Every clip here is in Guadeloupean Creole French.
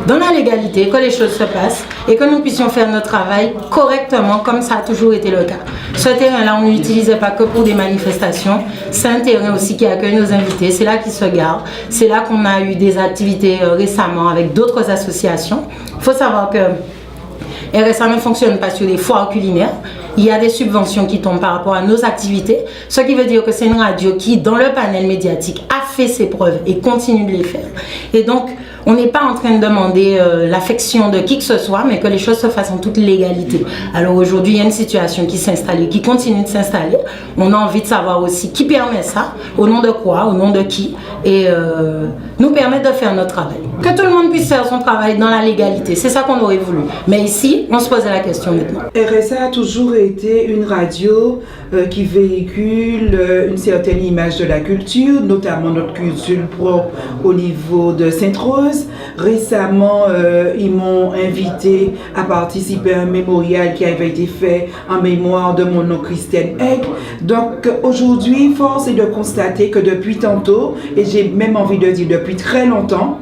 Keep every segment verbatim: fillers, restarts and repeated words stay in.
dans la légalité, que les choses se passent et que nous puissions faire notre travail correctement, comme ça a toujours été le cas. Ce terrain-là, on ne l'utilisait pas que pour des manifestations. C'est un terrain aussi qui accueille nos invités. C'est là qu'ils se garent. C'est là qu'on a eu des activités, euh, récemment avec d'autres associations. Il faut savoir que R S A ne fonctionne pas sur des foires culinaires. Il y a des subventions qui tombent par rapport à nos activités, ce qui veut dire que c'est une radio qui, dans le panel médiatique, a fait ses preuves et continue de les faire. Et donc, on n'est pas en train de demander, euh, l'affection de qui que ce soit, mais que les choses se fassent en toute légalité. Alors aujourd'hui, il y a une situation qui s'installe et qui continue de s'installer. On a envie de savoir aussi qui permet ça, au nom de quoi, au nom de qui, et, euh, nous permettre de faire notre travail. Que tout le monde puisse faire son travail dans la légalité, c'est ça qu'on aurait voulu. Mais ici, on se pose la question maintenant. R S A a toujours été une radio, euh, qui véhicule, euh, une certaine image de la culture, notamment notre culture propre au niveau de Sainte-Rose. Récemment, euh, ils m'ont invité à participer à un mémorial qui avait été fait en mémoire de mon oncle Christian Egg. Donc aujourd'hui, force est de constater que depuis tantôt, et j'ai même envie de dire depuis très longtemps,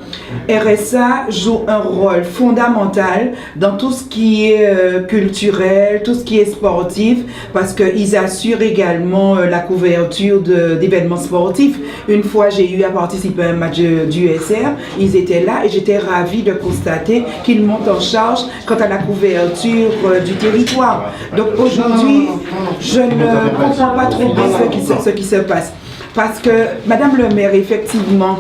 R S A joue un rôle fondamental dans tout ce qui est, euh, culturel, tout ce qui est sportif, parce qu'ils assurent également, euh, la couverture de, d'événements sportifs. Une fois, j'ai eu à participer à un match, euh, du S R, ils étaient là et j'étais ravie de constater qu'ils montent en charge quant à la couverture, euh, du territoire. Donc aujourd'hui, je ne comprends pas trop bien ce qui se, ce qui se passe. Parce que Madame le maire, effectivement,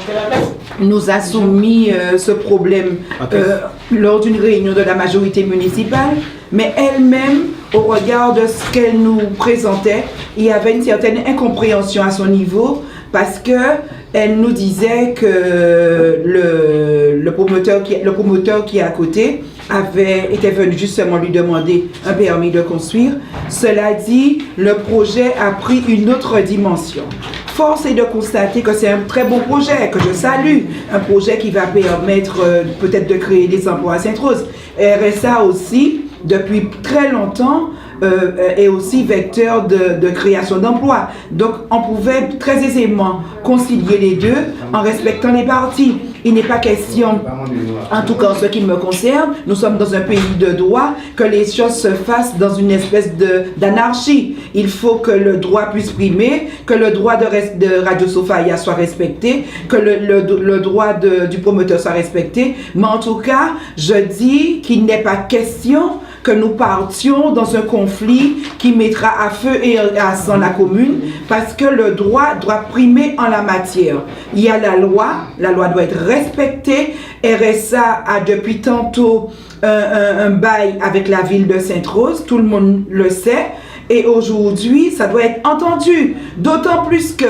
nous a soumis, euh, ce problème, euh, lors d'une réunion de la majorité municipale, mais elle-même, au regard de ce qu'elle nous présentait, il y avait une certaine incompréhension à son niveau, parce que elle nous disait que le, le promoteur qui, le promoteur qui est à côté avait, était venu justement lui demander un permis de construire. Cela dit, le projet a pris une autre dimension. Force est de constater que c'est un très beau projet, que je salue, un projet qui va permettre, euh, peut-être de créer des emplois à Sainte-Rose. R S A aussi, depuis très longtemps, euh, est aussi vecteur de, de création d'emplois. Donc, on pouvait très aisément concilier les deux en respectant les parties. Il n'est pas question, en tout cas en ce qui me concerne, nous sommes dans un pays de droit, que les choses se fassent dans une espèce de, d'anarchie. Il faut que le droit puisse primer, que le droit de, res- de Radio Sofaya soit respecté, que le, le- le droit de- du promoteur soit respecté. Mais en tout cas, je dis qu'il n'est pas question que nous partions dans un conflit qui mettra à feu et à sang la commune, parce que le droit doit primer en la matière. Il y a la loi, la loi doit être respectée. R S A a depuis tantôt un, un- un bail avec la ville de Sainte-Rose, tout le monde le sait. Et aujourd'hui, ça doit être entendu. D'autant plus que,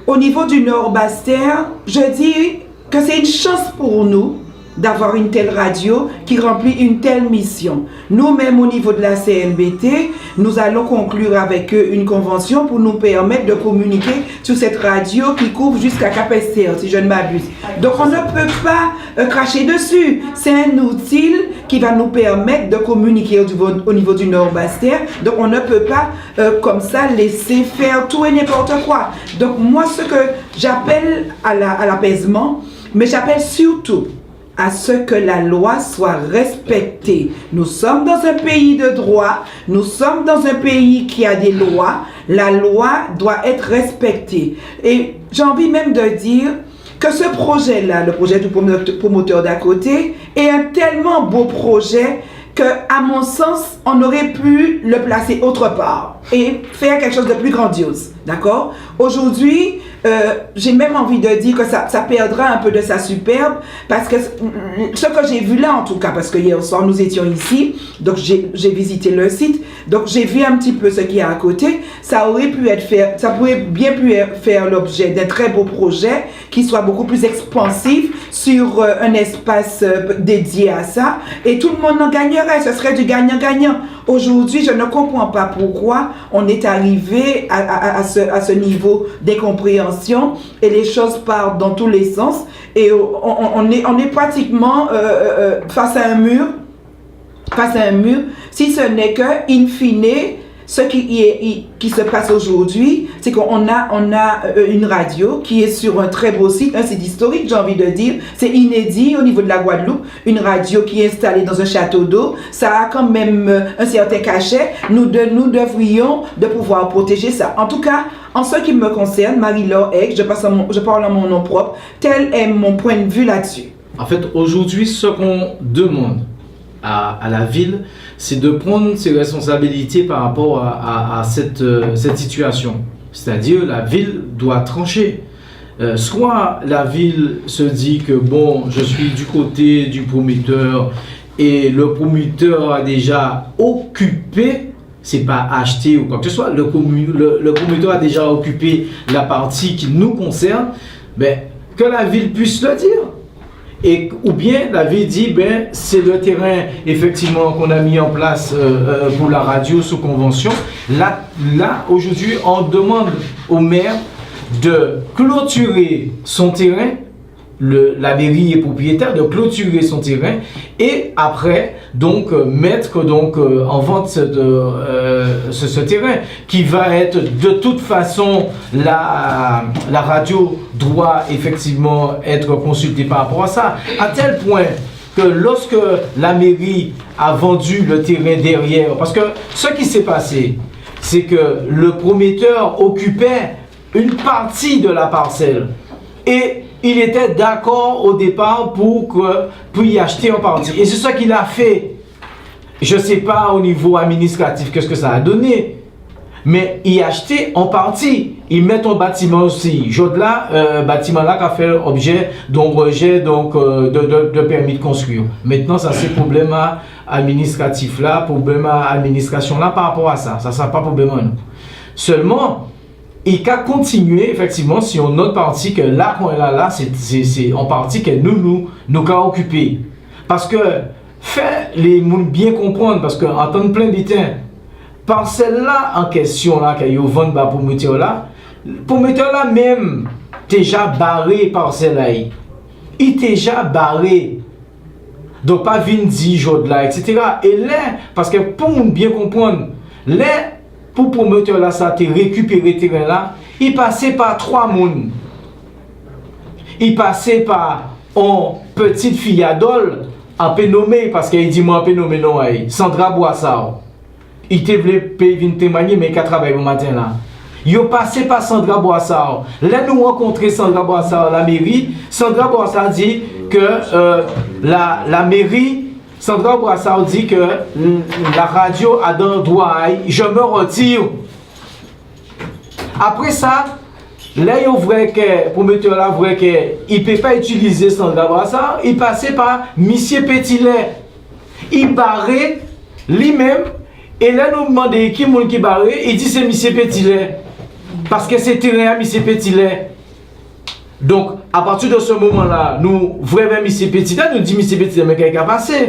au niveau du Nord Basse-Terre, je dis que c'est une chance pour nous d'avoir une telle radio qui remplit une telle mission. Nous-mêmes, au niveau de la C N B T, nous allons conclure avec eux une convention pour nous permettre de communiquer sur cette radio qui couvre jusqu'à Capesterre, si je ne m'abuse. Donc on ne peut pas, euh, cracher dessus. C'est un outil qui va nous permettre de communiquer au niveau, au niveau du Nord Basse-Terre. Donc on ne peut pas, euh, comme ça, laisser faire tout et n'importe quoi. Donc moi, ce que j'appelle à la- à l'apaisement, mais j'appelle surtout à ce que la loi soit respectée. Nous sommes dans un pays de droit, nous sommes dans un pays qui a des lois, la loi doit être respectée. Et j'ai envie même de dire que ce projet-là, le projet du promo- promoteur d'à côté, est un tellement beau projet que, à mon sens, on aurait pu le placer autre part et faire quelque chose de plus grandiose, d'accord ? Aujourd'hui, euh, j'ai même envie de dire que ça, ça perdra un peu de sa superbe, parce que ce, ce que j'ai vu là, en tout cas, parce que hier soir, nous étions ici, donc j'ai j'ai visité le site, donc j'ai vu un petit peu ce qu'il y a à côté, ça aurait pu être fait, ça pourrait bien pu faire l'objet d'un très beau projet, qui soit beaucoup plus expansif sur, euh, un espace, euh, dédié à ça, et tout le monde en gagnerait, ce serait du gagnant-gagnant. Aujourd'hui, je ne comprends pas pourquoi on est arrivé à, à- à ce, à ce niveau d'incompréhension et les choses partent dans tous les sens et on, on- on est, on est pratiquement, euh, euh, euh, face à un mur, face à un mur, si ce n'est que, in fine, Ce qui, est- qui se passe aujourd'hui, c'est qu'on a, on a euh, une radio qui est sur un très beau site, un site historique, j'ai envie de dire. C'est inédit au niveau de la Guadeloupe. Une radio qui est installée dans un château d'eau, ça a quand même euh, un certain cachet. Nous, de- nous devrions de pouvoir protéger ça. En tout cas, en ce qui me concerne, Marie-Laure Egg, je, passe à mon- je parle en mon nom propre, tel est mon point de vue là-dessus. En fait, aujourd'hui, ce qu'on demande à, à la ville, c'est de prendre ses responsabilités par rapport à, à- à cette, euh, cette situation. C'est-à-dire, la ville doit trancher. Euh, soit la ville se dit que, bon, je suis du côté du promoteur et le promoteur a déjà occupé, c'est pas acheté ou quoi que ce soit, le, commu- le- le promoteur a déjà occupé la partie qui nous concerne, ben, que la ville puisse le dire. Et, ou bien la ville dit, ben, c'est le terrain, effectivement, qu'on a mis en place euh, euh, pour la radio sous convention. Là, là aujourd'hui, on demande au maire de clôturer son terrain. Le- la mairie est propriétaire, de clôturer son terrain et après, donc, euh, mettre donc euh, en vente cette, euh, ce, ce terrain qui va être de toute façon, la, la radio doit effectivement être consultée par rapport à ça, à tel point que lorsque la mairie a vendu le terrain derrière, parce que ce qui s'est passé, c'est que le prometteur occupait une partie de la parcelle et il était d'accord au départ pour, que, pour y acheter en partie. Et c'est ce qu'il a fait. Je ne sais pas au niveau administratif qu'est-ce que ça a donné, mais il a acheté en partie. Il met un bâtiment aussi. Jod-la, euh, bâtiment-là qui a fait objet d'un rejet donc, euh, de, de- de permis de construire. Maintenant, ça c'est problème à- administratif là, problème à administration là par rapport à ça. Ça, ça pas problème à nous. Seulement, il a continué effectivement sur une autre partie que là, qu'on est là, là, c'est c'est- c'est en partie que nous, nous, nous avons occupé. Parce que, faire les gens bien comprendre, parce que en tant que plein bitin, parcelle là en question là, que yo vend ba prometteur là, prometteur là même, déjà barré parcelle là. Il déjà barré. Donk pa vin di jòdla, et cetera. E lè, paske pou moun byen konprann, lè pou pwometè-lasa té rékipéré teren-la, i pasé pa twa moun. I pasé pa on pitit fi a dòl, an pé nonmen, paske i di mwen an pé nonmen non a-y, Sandra Boissard. I té vlé pé vin témwanyé, mé i ka travay bon maten-la. Yo pasé pa Sandra Boissard. Lè nou rankontré Sandra Boissard laméri, Sandra Boissard di ke, euh, la, laméri, Sandra Boissard di ke, mm, laradio adan dwa a-y, je me retire. Apré sa, lè yo vwè ke, pwometè-la vwè ke i pé pa itilizé Sandra Boissard, i pasé pa misyé Pétilè. I baré li menm, é lè nou mandé ki moun ki baré, i di sé misyé Pétilè. Paske sé teren a misyé Pétilè. Donk, apati di sé moman-la, nou vwè vè misyé Pétilè, nou di misyé Pétilè, mé ka i ka pasé.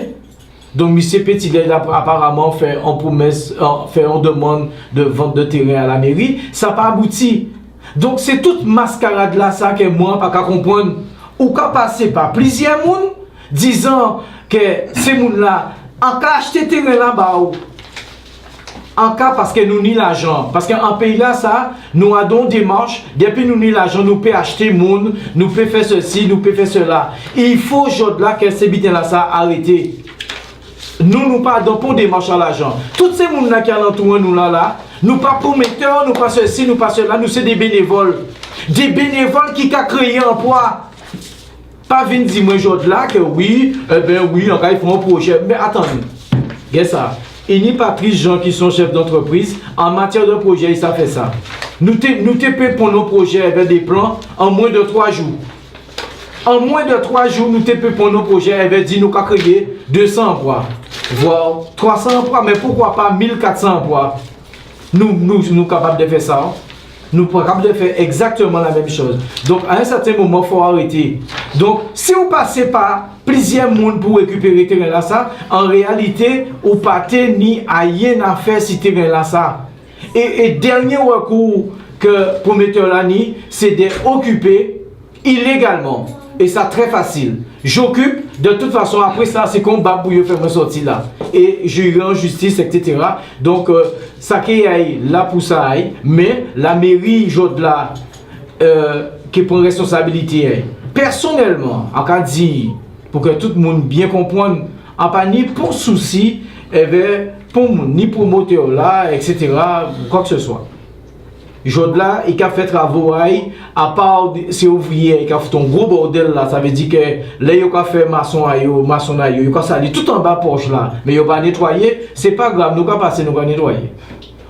Donk, misyé Pétilè, la, aparaman, fè on pwomès, euh, fè on dèmann di vant di teren a laméri, sa pa abouti. Donk, sé tout maskarad-lasa ke mwen pa ka konprann. Ou ka pasé pa plizyè moun, dizan ke sé moun-la, an ka achté teren-la ba-w. An ka, paske nou ni lajan. Paske an péyi-lasa, nou adan on démach, dépi nou ni lajan, nou pé achté moun, nou pé fè sesi, nou pé fè sela. I fo jòdla ke sé biten-lasa arété. Nou, nou pa adan pon démach a lajan. Tout sé moun-la ki alantou an nou la, la, nou pa pwometè, nou pa sesi, nou pa sela, nou sé dé bénévòl. Dé bénévòl ki ka kréyé anplwa. Pa vin di mwen jòdla ke wi, enben wi, an kay fè on pwojé. Mé atann, gèt sa. I ni Patrice Jean ki sé on chèf d'antrèpriz, an matyè di pwojé, i sa fè sa. Nou té, nou té pé ponn on pwojé avè dé plan an mwen di twa jou. An mwen di twa jou, nou té pé ponn on pwojé avè di nou ka kréyé dé san anplwa, vwa twa san anplwa, mé poukwa pa mil kat san anplwa? Nou, nou, nou kapab di fè sa, en. Nou kapab di fè ègzaktèman lamenm chòz. Donk, a on sèten moman, fo arété. Donk, si ou pasé pa plizyè moun pou rékipéré teren-lasa, an réyalité, ou pa té ni ayen a fè si teren-lasa. É, é dènyé rikou ke pwometè-la ni, sé di okipé ilégalman. É sa trè fasil. J'occupe, De tout fason, apré sa, sé konba pou yo fè mwen sòti la. É jiri an jistis, et cetera. Donk, euh, sa ké ay la pou sa ay, mé laméri jòdla, euh, ké pran rèsponsabilité ay. Pèsonèlman, an ka di, pou ke tout moun byen konprann, an pa ni pon sousi èvè pon moun, ni pwomotè-la, et cetera, ou kwa ke se swa. Jòdla, i ka fè travo ay, apa sé ouvriyé, i ka fout on gwo bòdèl la, sa vé di ke lè yo ka fè mason a yo, masonnay yo, yo ka sali tout anba pòch-la, mé yo pa nétwayé, sé pa grav, nou ka pasé, nou ka nétwayé.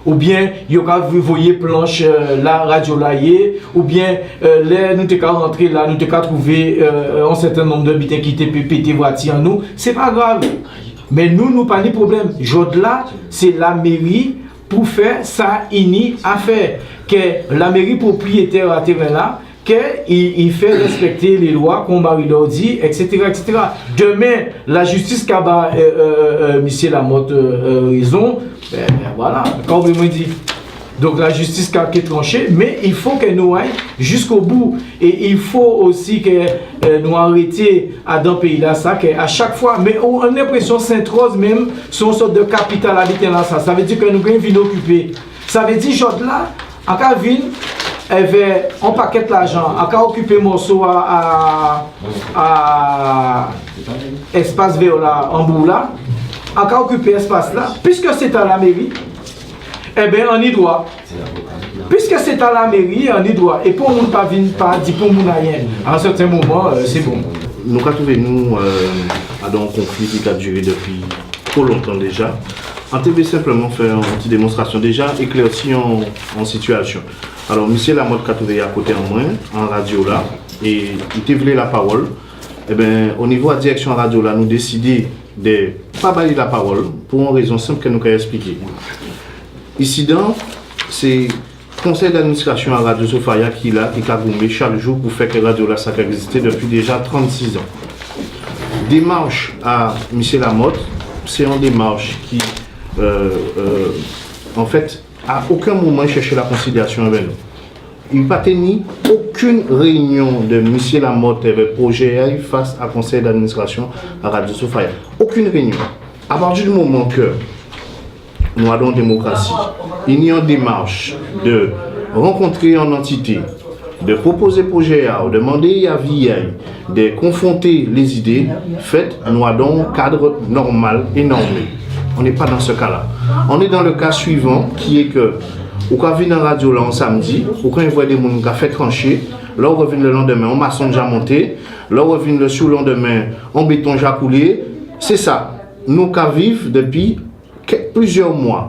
Oubyen yo ka voyé planch, euh, la radyo-la yé, oubyen, euh, lè nou té ka rantré la, nou té ka twouvé, euh, on sèten nonb de biten ki té pé-, pété vwati an nou, sé pa grav. Mé nou, nou pa ni pwoblèm. Jòdla, sé laméri pou fè sa i ni a fè. Ke laméri pwopriyétè a téren-la, ke i, i fè rèspèkté lé lwa, kon Marie-Laure di, et cetera, et cetera. Dèmen, lajistis ka ba, euh, euh, euh, misyé Lamothe, euh, euh, rézon, ben, ben, vwala, kon ou vlé mwen di. Donk, lajistis ka ké tranché, mé i fo ke nou ay jiskobou. É i fo osi ke, euh, nou arété adan péyi-lasa, ke a chak fwa, mé ou, an enprésyon Sentwòz menm, sé on sòt de kapital a biten-lasa. Sa vé di ke nou ké vin okipé. Sa vé di, jòdla, an ka vin èvè on pakèt lajan, an ka okipé mòso a, a, a èspas vè-la, an bou-la, an ka okipé èspas-la, piske sé ta laméri, ében, an ni dwa. Piske sé ta laméri, an ni dwa. É pon moun pa vin pa di pon moun ayen. A on sèten moman, euh, sé bon. Nou ka twouvé nou, euh, adan on konfli ki ka diré dépi two lontan déja. An té vlé senpleman fè on ti démonstrasyon déja, éklèsi on, on sitiyasyon. Alò, misyé Lamothe ka twouvé akoté an mwen, an radyo-la, é i té vlé lapawòl. Ében, o nivo a dirèksyon a radyo-la, nou désidé de pa ba-y lapawòl pou on rézon senp ke nou ka èspliké. Isidan, sé konsèy d'administrasyon a Radyo Sofaya ki la, ki ka goumé chak jou pou fè ke radyo-lasa ka ègzisté dépi déja trannsis an. Démach a misyé Lamothe, sé on démach ki, euh, euh, an fèt, a okenn moman i chèché lakonsilyasyon avè nou. I pa té ni okenn réinyon de misyé Lamothe èvè pwojé a-y fas a konsèy d'administrasyon a Radyo Sofaya. Okenn réinyon. A pati di moman ke nou adan on démokrasi, i ni on démach de rankontré on antité, de pwopozé pwojé a-y, de mandé avi a-y, de konfwonté lé zidé, fèt, nou adan on kad nòmal é nòmé. On n'est pas dans ce cas-là. On est dans le cas suivant, qui est que ou ka vin an radyo-la on sanmdi, ou ka vwè dé moun ka fè tranché, lè ou rèvin lè landèmen, on mason ja monté, lè ou rèvin lè silendemen, on béton ja koulé. Sé sa nou ka viv dépi kè-, plizyè mwa.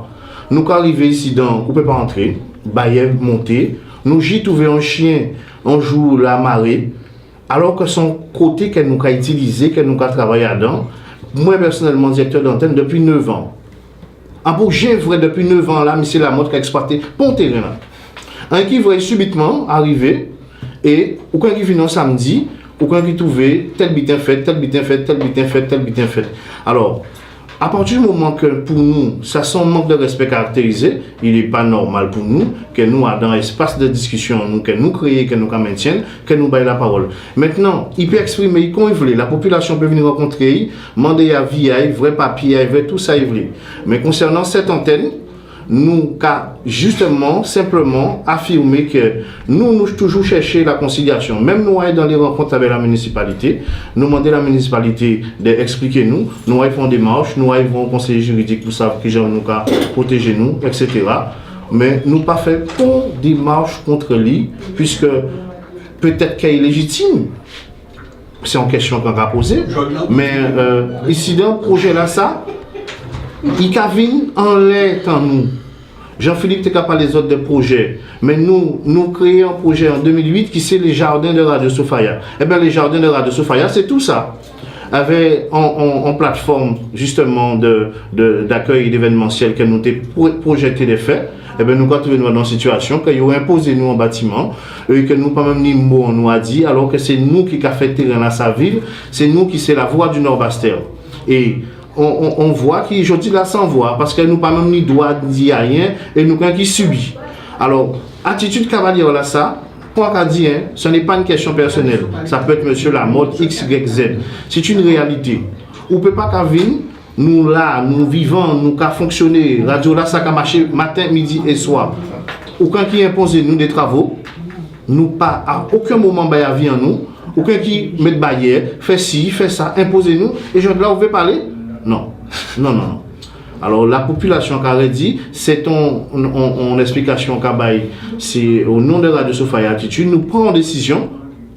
Nou ka rivé isidan, ou pé pa antré, bayè monté, nou ji twouvé on chyen, on jou la maré, alò ke sé on koté ke nou ka itilizé, ke nou ka travay adan. Mwen, pèsonèlman, dirèktè dantèn dépi nèf an. An pou jen vwè dépi nèf an la, misyé Lamothe ka èksplwaté pon téren-la. An ki vwè sibitman arivé, é ou ka ki vin on sanmdi, ou ka ki twouvé tèl biten fèt, tèl biten fèt, tèl biten fèt, tèl biten fèt. Alò, a pati di moman ke pou nou, sa sé on mank de rèspè karaktérizé, il est pas normal pou nou ke nou, adan èspas de diskisyon nou, ke nou kréyé, ke nou ka mentyenn, ke nou ba-y lapawòl. Mentnan, i pé èksprimé-y kon i vlé, lapopilasyon pé vin rankontré-y, mandé avi a-y, vwè papyé a-y, vwè tou sa i vlé. Mé konsèrnan sèt antèn, nou ka jistèman, senpleman afirmé ke nou, nou toujou chèché lakonsilyasyon. Menm nou alé dan lé rankont avè la minisipalité, nou mandé la minisipalité de èkspliké nou, nou alé fè on démach, nou alé vwè on konséyé jiridik pou sav kijan nou ka pwotéjé nou, et cetera. Mé nou pa fè pon démach kont li, piske pétèt ke i léjitim, sé on kèsyon ke an ka pozé, mé, euh, isidan, pwojé-lasa, i ka vin anlè tan nou. Jean-Philippe té ka palé zòt de pwojé, mé nou, nou kréyé on pwojé an dé mil uit ki sé lé jaden de Radyo Sofaya. Ében, lé jaden de Radyo Sofaya, sé tou sa. Avè on, on, on platfòm, jistèman, de, de, d'accueil et d'événementiel ke nou té pwo-, pwojèté de fè, ében, nou ka twouvé nou dan on sitiyasyon ke yo enpozé nou on batiman, é ke nou pa menm ni mo an nou a di, alò ke sé nou ki ka fè téren-lasa viv, sé nou ki sé la voix du Nord Basse-Terre. É on, on, on vwa ki, jòdi-la, san vwa, paske nou pa menm ni dwa di ayen, é nou ka ki sibi. Alò, atitid kavalyè-lasa, Mwen ka di, hein, ce n'est pas une question personnelle. Ça peut être monsieur Lamothe, X, Y, Z. C'est une réalité. Ou pé pa ka vin, nou la, nou vivan, nou ka fonksioné, radio-la sa ka maché maten, midi é swa. Ou ka ki enpozé nou dé travo, nou pa a okenn moman bay avi an nou, ou ka ki met baryè, fè si, fè sa, enpozé nou, é jòdla ou vé palé? Non. Non, non, non. Alò, lapopilasion ka rédi, sé on, on, on, on eksplikasion ka bay, sé o non de Radio Sofaya Altitude, nou pran on désizion,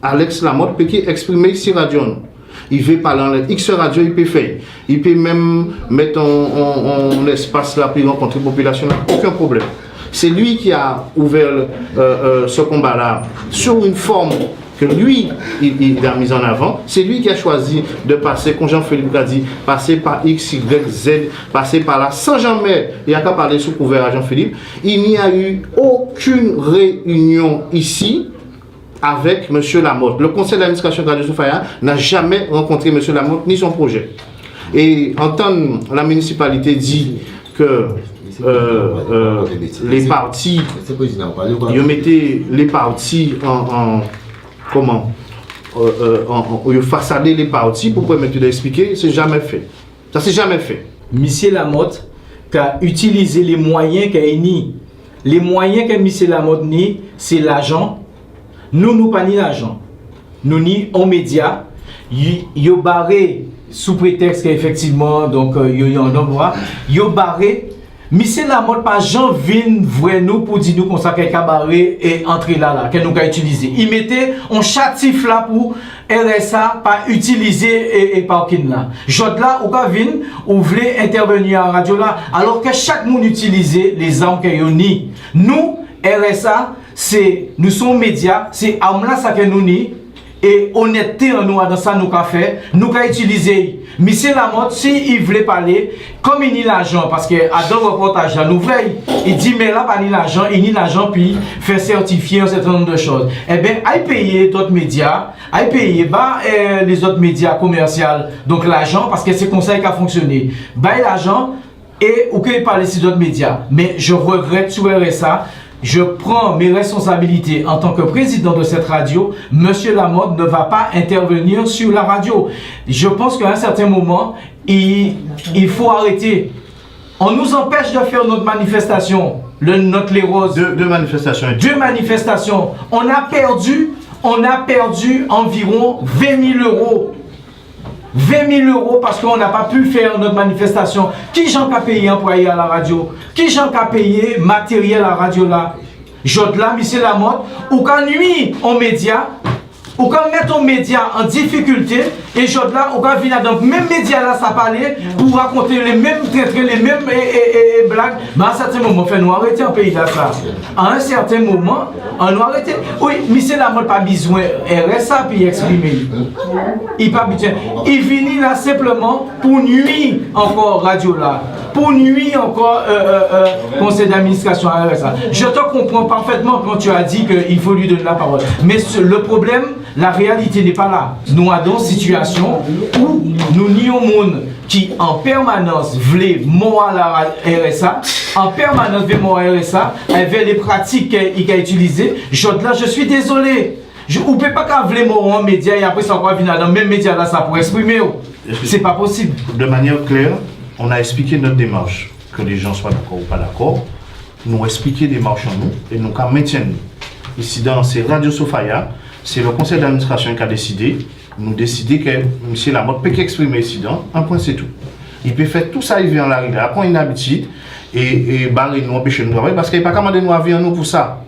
Alex Lamothe pé ké eksprimé si radio nou. I vé palé anlè X radio, i pé fè. I pé menm met on, on, on, on espas la pou i rankontré popilasion-la, okenn pwoblem. C'est lui qui a ouvert le, euh, euh, ce combat-là sur une forme que lui, il, il a mise en avant. C'est lui qui a choisi de passer, kon Jean-Philippe l'a dit, passer par X, Y, Z, passer par là, sans jamais, il a qu'à parler sous couvert à Jean-Philippe. Il n'y a eu aucune réunion ici avec monsieur Lamothe. Le conseil d'administration de Radio Sofaya n'a jamais rencontré monsieur Lamothe ni son projet. Et entendre la municipalité dire que, euh, euh, les partis, ils ont mis les partis en, en, comment, euh, euh, en, en, ils ont façadé les partis pour permettre d'expliquer, c'est jamais fait. Ça s'est jamais fait. Misié Lamothe ka itilizé lé mwayen ke i ni. Lé mwayen ke Misié Lamothe ni, sé lajan. Nou, nou pa ni lajan. Nou ni on média. Yo, yo baré sou prétèks ke, éfektivman, donk, euh, yo, yo an dwa. Yo baré. Misié Lamothe pa jan vin vwè nou pou di nou konsa ke i ka baré é antré-la, la, ke nou ka itilizé. I mété on chatif la pou R S A pa itilizé é, é parking-la. Jòdla, ou ka vin, ou vlé entèvni a radio-la, alò ke chak moun itilizé lé zam ke yo ni. Nou, R S A, sé, nou sé on média, sé am-la sa ke nou ni, é onètté an nou, adan sa nou ka fè, nou ka itilizé. Misié Lamothe, si i vlé palé, Kòm i ni lajan, paske adan rèpòtaj-la nou vwè, i di mè-la pa ni lajan, i ni lajan pou fè sètifié on sèten nonb de chòz. Ében, ay péyé dòt média, ay péyé ba, euh, lézòt média komèsial, donk lajan, paske sé konsa i ka fonksioné. Bay lajan, é ou ké palé si dòt média. Mais je regrette sur R S A, je prends mes responsabilités en tant que président de cette radio. Monsieur Lamothe ne va pas intervenir sur la radio. Je pense qu'à un certain moment, il, il faut arrêter. On nous empêche de faire notre manifestation, le, notre Les Roses. Deux, deux manifestations. Deux manifestations. On a perdu, on a perdu environ vingt mille euros. Vingt mille euros parce qu'on n'a pas pu faire notre manifestation. Kijan ka péyé anplwayé a la radio? Kijan ka péyé matéryèl a radio-la? Jòdla, Misié Lamothe, ou ka nui on média, ou ka mèt on média an difikilté, é jòdla, ou ka vin adan menm média-la sa palé pou rakonté lé menm tenten, lé menm, é, é, é, é blag. Mé a sèten moman, fò nou arété an péyi-la sa. A on sèten moman, annou arété. Wi, Misié Lamothe pa bizwen R S A pou i eksprimé. I pa bizwen. I vini la senpleman pou nui ankò radio-la, pou nui ankò, euh, euh, euh, conseil d'administration a R S A. Je te comprends parfaitement quand tu as dit qu'il faut lui donner la parole. Mais ce, le problème, la réalité n'est pas là. Nou adan on sitiasion oti nou ni on moun ki an pèmanans vlé mò a la R S A, an pèmanans vlé mò a R S A, avèk lé pratik ke i ka itilizé. Jòdla, je suis désolé. Je, ou pé pa ka vlé mò on média é apré sa ou ka vin adan menm média-la sa pou eksprimé'w. C'est pas possible. De manière claire, on a expliqué notre démarche, que les gens soient d'accord ou pas d'accord. Nou ekspliké démach an nou é nou ka mentyenn li. Isidan, sé Radio Sofaya, sé le conseil d'administration ki ka désidé. Nou désidé ke Misié Lamothe pé ké eksprimé isidan, an pwen sé tou. I pé fè tou sa i vé an lari-la, kon i ni labitid, é, é baré nou, anpéché nou travay, paske i pa ka mandé nou avi an nou pou sa.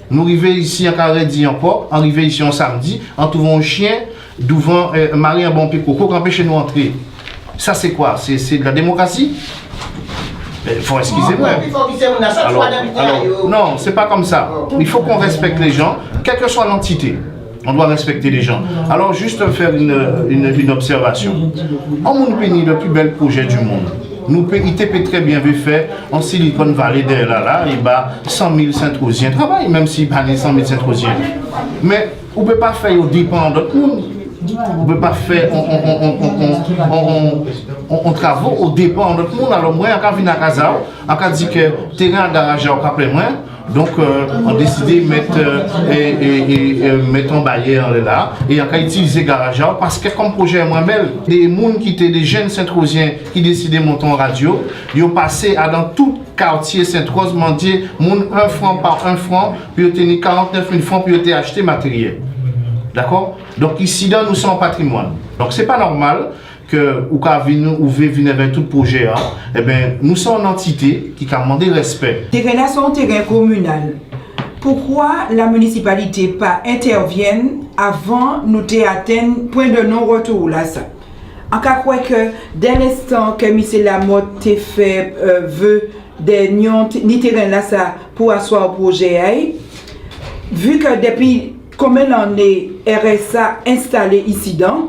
Nou rivé isi, an ka rédi ankò, an rivé isi on sanmdi, an touvé on chyen douvan, euh, mari an bon pyé koko ki anpéché nou antré. Ça, c'est quoi? C'est, c'est de la démocratie? Mais faut excuser moi. Alors, alors, non, c'est pas comme ça. Il faut qu'on respecte les gens, quelle que soit l'entité. On doit respecter les gens. Alors, juste faire une, une, une observation. On moun pé ni le plus bel projet du monde. Nou pé, i té pé trè byen vé fè on Silicon Valley dèyè la, la, i ba san mil Sentwozyen travay, menm si i pa ni san mil Sentwozyen. Mé ou pé pa fè yo dépan dòt moun. Ou pé pa fè on, on, on travo o dépan dòt moun. Alò, mwen, an ka vin a kaz a'w, an ka di ke tèren a garaj a'w ka plè mwen, Donk, euh, an désidé mèt, euh, é, é, é, euh, mèt an baryè anlè la, é an ka itilizé garaj-la, paskè kon pwojé mwen menm, dé moun ki té dé jenn Sentwozyen ki désidé monté an radyo, yo pasé adan tout katyé Sentwòz, mandyé moun en fran pa en fran, pou yo té ni karantnèf mil fran pou yo té achté matéryèl. Dakò ? Donk, isidan, nou sé an patrimwàn. Donk, sé pa nòmal ke ou ka vin, ou vé vin avèk tout pwojé-a, ében, nou sé an antité ki ka mandé rèspè. Teren-la sé an teren kominal. Poukwa la minisipalité pa entèvyenn avan nou té atenn pwen de non-retour-lasa ? An ka kwè ke dè lenstan ke misyé Lamothe té fè, euh, vé dè ni, ni teren-lasa pou aswa pwojé-a, vi ke dépi konbyen lanné R S A enstalé isidan,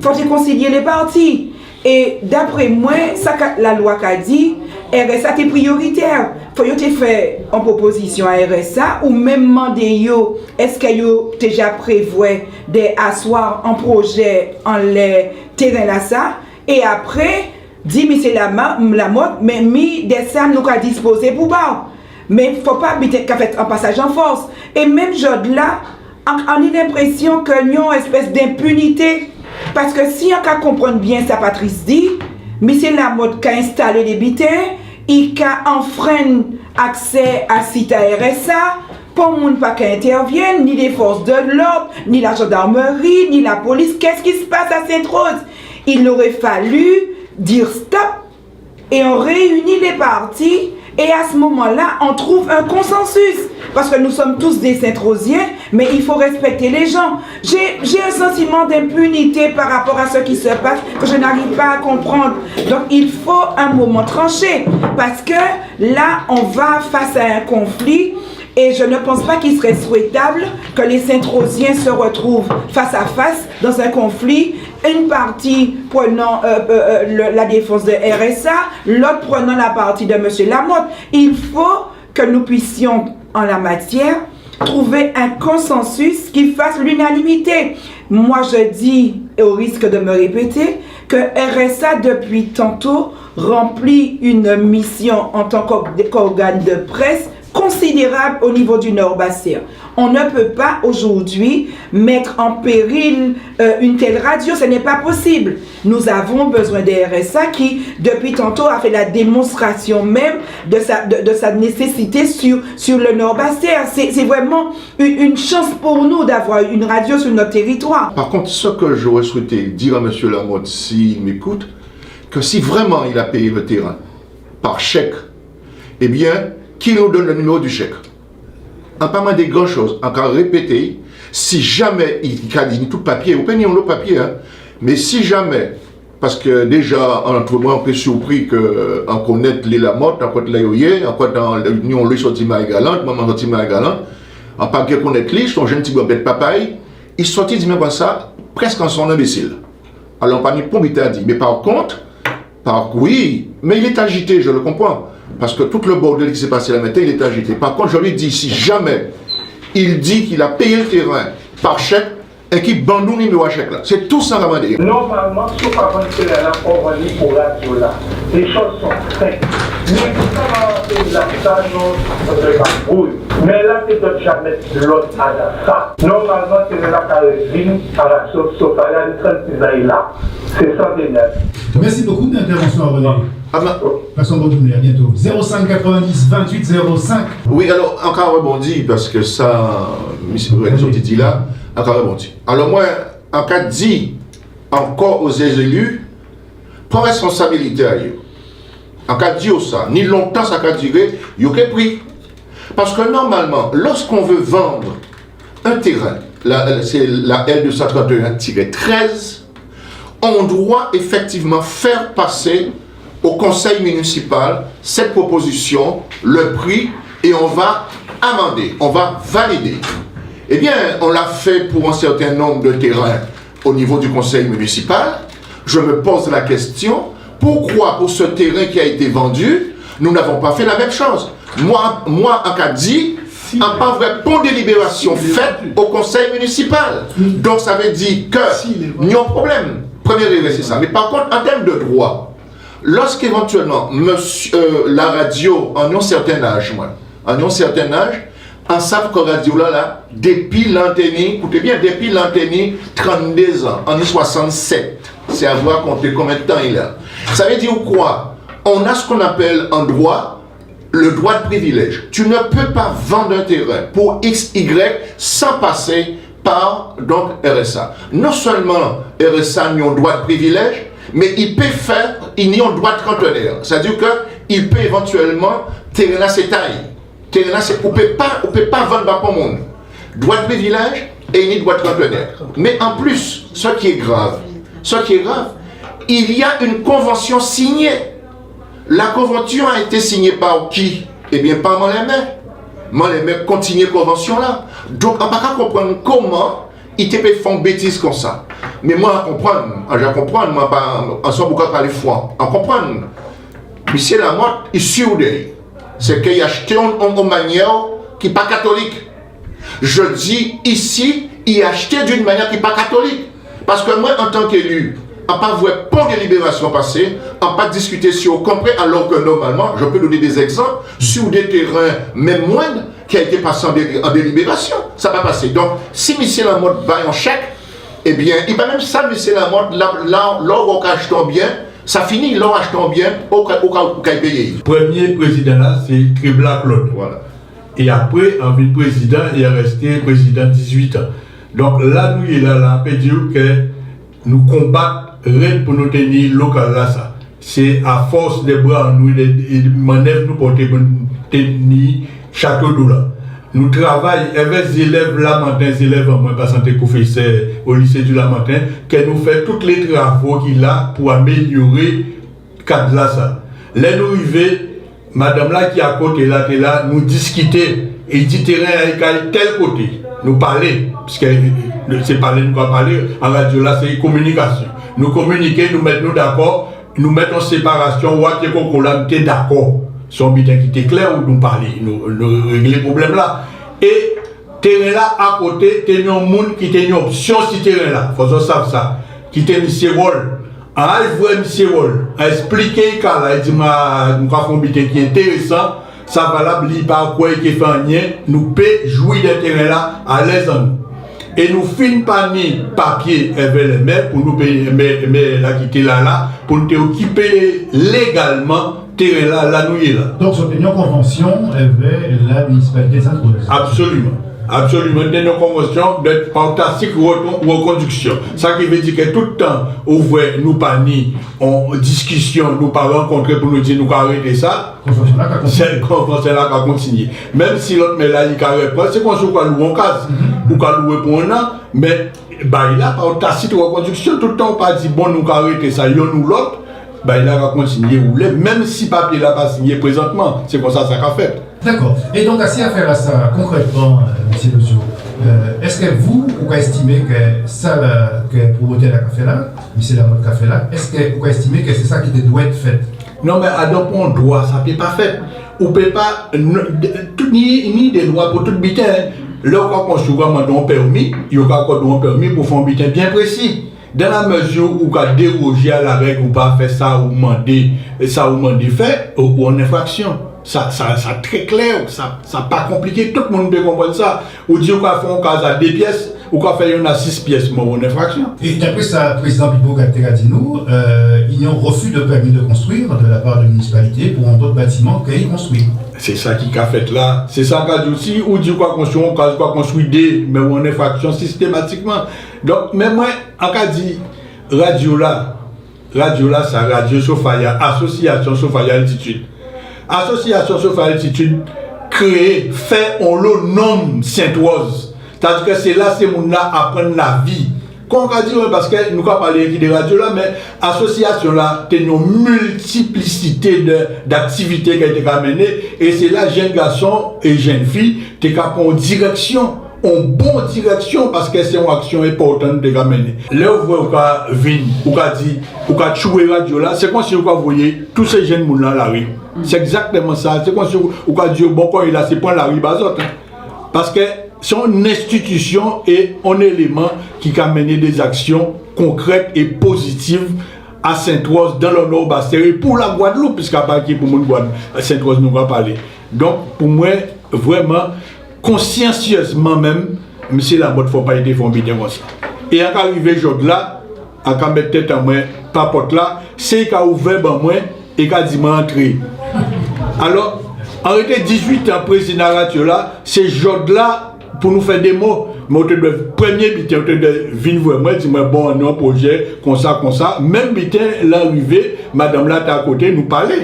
fò té konsilyé lé pati. É dapré mwen, sa ka, lalwa ka di, R S A té priyoritè. Fò yo té fè an pwopozisyon a R S A, ou menm mandé yo, èskè yo té ja prévwè dè aswa an pwojé anlè teren-lasa, é apré, di misyé Lama-, Lamothe, mé mi dè sa nou ka dispozé pou ba'w. Mé fò pa biten ka fèt an pasaj an fòs. É menm jòdla, an, an ni lenprésyon ke ni on èspès d'enpinité. Paskè si an ka konprann byen sa Patrice di, misyé Lamothe ka enstalé dé biten, i ka anfrenn aksè a sit a R S A, pon moun pa ka entèvyenn, ni lé fòs de lòd, ni la jandarmri, ni lapolis. Qu'est-ce qui se passe à Sainte-Rose ? Il aurait fallu dire stop et on réunit les parties et à ce moment-là, on trouve un consensus. Parce que nous sommes tous des Saint-Rosiens, mais il faut respecter les gens. J'ai, j'ai un sentiment d'impunité par rapport à ce qui se passe que je n'arrive pas à comprendre. Donc il faut un moment trancher parce que là, on va face à un conflit et je ne pense pas qu'il serait souhaitable que les Saint-Rosiens se retrouvent face à face dans un conflit, une partie prenant, euh, euh, euh, le, la défense de R S A, l'autre prenant la partie de Monsieur Lamothe. Il faut que nous puissions, en la matière, trouver un consensus qui fasse l'unanimité. Moi, je dis, et au risque de me répéter, que R S A, depuis tantôt, remplit une mission en tant qu'org-, qu'organe de presse considérable au niveau du Nord Bassèn. On ne peut pas aujourd'hui mettre en péril, euh, une telle radio, ce n'est pas possible. Nous avons besoin de R S A qui, depuis tantôt, a fait la démonstration même de sa, de, de sa nécessité sur, sur le Nord Bassèn. C'est, c'est vraiment une, une chance pour nous d'avoir une radio sur notre territoire. Par contre, ce que j'aurais souhaité dire à Monsieur Lamothe, s'il m'écoute, que si vraiment il a payé le terrain par chèque, eh bien, qu'il nous donne le numéro du chèque. An pa mandé gran choz, an ka répété, si jamé i ka di ni tout papyé, ou pé ni onlo papyé, en, mé si jamé, paskè déja, ant mwen, an pé sipri ke, an konnèt lé Lamothe, an konnèt la yo yé, an konnèt an, ni onlo i sòti Marigalant, mwen, mwen sòti Marigalant, an pa bien konnèt li, sé on jenn ti bren bèt papay, i sòti di mwen konsa, prèsk an sé on enbésil. Alò, an pa ni pon biten a di. Mé par kont, Par, oui, mais il est agité, je le comprends. Parce que tout le bordel qui s'est passé là maintenant, il est agité. Par contre, je lui dis, si jamais il dit qu'il a payé le terrain par chèque, é ki ban nou niméwo a chèk-la. Sé tou sa an ka mandé. Nòmalman, si ou pa vann teren-la, fò ou vann li pou radyo-la. Les choses sont simples. Mé sa va péyi-la, sa non, sa sé pa boul. Mé la, sé dòt jamé lòd a la sa. Nòmalman, teren-la ka revin a radyo, sof a la, li trannsis ane la. Sé sa, Daniel. Merci beaucoup de l'intervention, René. Ah, ma- Passons bonne journée, à bientôt. Zéro cinq quatre-vingt-dix vingt-huit zéro cinq. Wi, alò, an ka rèbondi, paskè sa, misié René sòti di la, an ka rèbondi. Alò, mwen, an ka di ankò aux élus, pran responsabilité a yo. An ka di yo sa, ni lontan sa ka diré, yo ké pri. Parce que normalement, lorsqu'on veut vendre un terrain, la, c'est la L deux cent trente et un tiret treize, on doit effectivement faire passer au conseil municipal cette proposition, le prix, et on va amender, on va valider. Eh bien, on l'a fait pour un certain nombre de terrains au niveau du conseil municipal. Je me pose la question, pourquoi pour ce terrain qui a été vendu, nous n'avons pas fait la même chose ? Mwen, mwen, an ka di, an pa vwè pon délibérasion fèt au conseil municipal. Donk, sa vé di ke ni on pwoblem. Prèmié érè, sé sa. Mé par kont, an tèm de dwa, lorsqu'éventuellement, monsieur, euh, la radio, an on sèten laj, mwen, an on sèten laj, an sav ke radyo-la, la, dépi an té ni, kouté bien, dépi an té ni tranndé zan, an swasannsèt, sé a vou a konté konbien tan i la. Sa vé di kwa ? On a ce qu'on appelle en droit le droit de privilège. Tu ne peux pas vendre un terrain pour X, Y sans passer par, donc, R S A. Non sèlman R S A ni on dwa de privilèj, mé i pé fè, i ni on dwa de kantonè. Sétadi ke i pé évantièlman, tèren-la sé ta'y. Tèren-la sé, ou pé pa, ou pé pa vann ba pon moun. Dwa de privilèj é ni dwa de kantonè. Mé an plis, ce qui est grave, ce qui est grave, il y a une convention signée. La convention a été signée par qui ? Ében, pa Man Lèmen. Man Lèmen kontinié konvansion-la. Donk, an pa ka konprann koman i té pé fè on bétiz konsa. Mé mwen, an konprann, an ja konprann, mwen pa, an sa pou ka palé fran. An konprann. Misié Lamothe, i sir dè'y. Sé ke i achté on, on, on manniè ki pa katolik. Je dis ici, i achté d'une manière ki pa katolik. Paske mwen, antan k'éli, an pa vwè pon délibérasion pasé, an pa diskité si okenn pwen, alò ke nòmalman, je peux donner des exemples, sur des terrains, menm mwen, ki a été pasé an dé-, an délibérasion. Sa pa pasé. Donk, si misié Lamothe bay on chèk, ében, i pa menm sa, misié Lamothe, la, la, lè ou ka achté on bien, sa fini, lè ou achté on bien, ou ka, ou ka, ou ka péyé. Prèmié prézidan-la, sé Trébla Klod. Voilà. É apré, an vin prézidan, é an rèsté prézidan dizuit an. Donk, la nou yé la, la, an pé di ke nou konbat rèd pou nou té ni lokal-lasa. Sé a fòs dé bra an nou, dé, dé mannèv nou pòté pou nou té ni Chato Dou la. Nou travay èvè zélèv Lamanten, zélèv an mwen, paskè an té pwofésè o lisé di Lamanten, ke nou fè tout lé travo ki la pou amélioré kad-lasa. Lè nou rivé, madanm-la ki akoté-la té la, nou diskité, é i di tèren-la i kay tèl koté. Nou palé, paskè, euh, sé palé nou ka palé, an radyo-la sé kominikasion. Nou kominiké, nou mèt nou dakò, nou mèt an séparasion, ou a pié koko-la, nou té dakò. Sé on biten ki té klè, ou nou palé, nou, nou réglé pwoblèm-la. É tèren-la akoté, té ni on moun ki té ni opsion si tèren-la. Fò zòt sav sa. Ki té misié Wòl. An al vwè misié Wòl. An èspliké'y ka-la, i di mwen, nou ka fè on biten ki entérésan, sa valab, li pa kwè i ké fè anyen, nou pé jwi dè tèren-la alèz an nou. É nou fin pa ni papié èvè lè mè pou nou pé, mè, mè-la ki té la la, pou nou té okipé légalman tèren-la, la nou yé la. Donk, zòt té ni on konvansion èvè la minisipalité Sainte-Rose. Absoliman. Absoliman. Té ni on konvansion dè, pa tasit rèkon-, rèkondiksion. Sa ki vé di ke tout tan ou vwè nou pa ni on diskision, nou pa rankontré pou nou di nou ka arété sa, konvansion-la ka kontinié. Sé konvansion-la ka kontinié. Menm si lòt mè-la, i ka rèprann, sé konsi ou ka lwé on kaz, ou ka lwé pou on an, mé bay-la, pa tasit rèkondiksion, tout tan ou pa di, bon, nou ka arété sa, yonn ou lòt, bay-la ka kontinié woulé, menm si papié-la pa sinyé prézantman. Sé konsa sa ka fèt. Dakò. É donk, asi afè-lasa, konkrètman, euh, misié Lozio, euh, èskè vou, ou ka èstimé ke sa la, ke pwomotè-la ka fè la, misié Lamothe ka fè la, èskè ou ka èstimé ke sé sa ki té dwèt fèt ? Non, mé adan pon dwa, sa pé pa fèt. Ou pé pa, n-, d-, tout, ni, ni dé lwa pou tout biten. Lè ou ka konstwi, ou ka mandé on pèmi, yo ka akòdé'w on pèmi pou fè on biten bien prési. Dan la mezi ou ka dérojé a la règ, ou pa fè sa ou mandé, sa ou mandé fè, ou, ou an enfraksion. Sa, sa, sa trè klè, sa, sa pa konpliké, tout moun pé konprann sa. Ou di ou ka fè on kaz a dé piès, ou ka fè yonn a sis piès, mé ou an enfraksion. É dapré sa prézidan Pipo ka, té ka di nou, euh, il y a un refus de permis de construire de la part de la municipalité pour un autre bâtiment ki konstwi. Sé sa ki ka fèt la. Sé sa ka di, si ou di ou ka konstwi on kaz, ou ka konstwi dé, mé ou an enfraksion sistématikman. Donk, mé mwen, an ka di, radyo-la, radyo-lasa, radyo Sofaya, asosiasion Sofaya Altitude. Asosiasion Sofaya Altitude kréyé, fè onlo nonm Sentwòz. Sétadi ke sé la sé moun-la aprann lavi. Kon an ka di, wi, paskè nou ka palé ki dè radyo-la, mé asosiasion-la té ni on miltiplisité dè, d'aktivité ke té ka mennen, é sé la jenn gason é jenn fi té ka pran on dirèksion, on bon dirèksion, paskè sé on aksion enpòtan nou té ka mennen. Lè ou vwè ou ka vin, ou ka di, ou ka tjwé radyo-la, sé konsi ou ka voyé tout sé jenn moun-la lari. Sé ègzaktèman sa. Sé konsi ou, ou ka di yo, bon, konyéla, sé pran lari ba zòt, en. Paskè sé on enstitision é on éléman ki ka mennen dé zaksion konkrèt é pozitiv a Sentwòz, dan lonnè Bastè-Ré, pou la Gwadloup, piskè a pa ki pou moun Gwad-, Sentwòz nou ka palé. Donk, pou mwen, vréman, konsyansyèzman menm, misié Lamothe, fo pa i té fè on biten kon sa. É an ka rivé jòdla, an ka mèt tèt an mwen pa pòt-la, sé i ka ouvè ban mwen, é ka di mwen antré. Alò, an rété dizuit an prézidan radyo-la, sé jòdla pou nou fè dé mo. Mé ou té dwè, prèmyé biten, ou té dwè vin vwè mwen, di mwen, bon, nou ni on pwojé, kon sa, kon sa. Menm biten-la rivé, madanm-la té akoté, nou palé.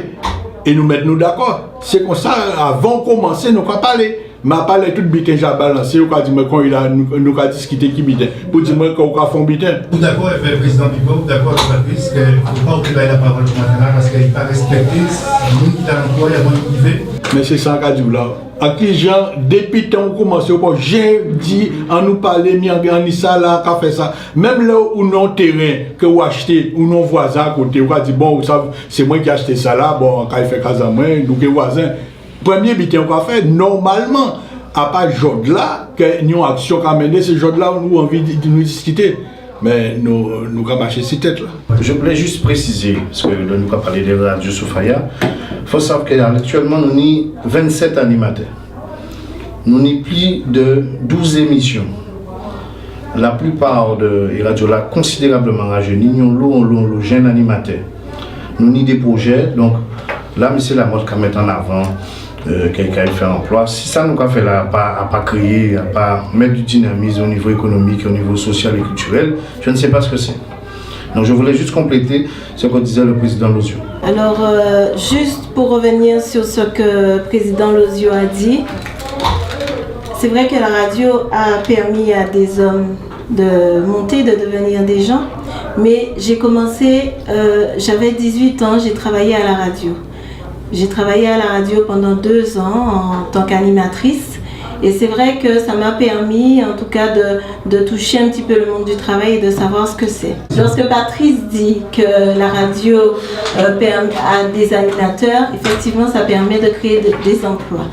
É nou mèt nou dakò. Sé kon sa, avan ou koumansé, nou ka palé. Mé apa lè tout biten ja balansé, ou ka di mwen kon i la, nou, nou ka diskité ki biten. Pou di mwen ke ou ka fè on biten. Ou dakò avèk prézidan Bibo, ou dakò avèk Patrice, ke fo pa ou ki bay lapawòl pou madanm-la, paske i pa rèspèkté moun ki té alantou a'y avan i rivé. Mé sé sa an ka di'w la. A ki jan, dépi tan ou koumansé, ou pa jen di, annou palé, mi an, anni sa la, ka fè sa. Menm lè ou ni on tèren ke ou achté, ou ni on vwazen akoté, ou ka di, bon, ou sav, sé mwen ki achté sa la, bon, an kay fè kaz an mwen, nou ké vwazen. Prèmyé biten ou ka fè, nòmalman, apa jòdla, ke ni on aksyon ka mennen, sé jòdla ou anvi di, di nou diskité. Mé nou, nou ka maché si tèt-la. Je voulais juste préciser, paske lè nou ka palé de Radio Sofaya, fo sav ke aktièlman nou ni vennsèt animatè. Nou ni plis de douz émisyon. La plupart de, é radyo-la konsidérableman rajéni, ni on lo, on lo, on lo jenn animatè. Nou ni dé pwojé, donk la, misié Lamothe ka mèt an avan, euh, ke, ke i fè anplwa. Si sa nou ka fè la, a pa, a pa kréyé, a pa mèt di dinamism o nivo ékonomik, o nivo sosyal é kiltirèl, je ne sais pas ce que c'est. Donc, je voulais juste compléter ce que disait le président Lozio. Alors, euh, juste pour revenir sur ce que le président Lozio a dit, c'est vrai que la radio a permis à des hommes de monter, de devenir des gens, mais j'ai commencé, euh, j'avais dix-huit ans, j'ai travaillé à la radio. J'ai travaillé à la radio pendant deux ans en tant qu'animatrice. Et c'est vrai que ça m'a permis, en tout cas, de, de toucher un petit peu le monde du travail et de savoir ce que c'est. Lorsque Patrice dit que la radio, euh, permet à des animateurs, effectivement, ça permet de créer de- des emplois.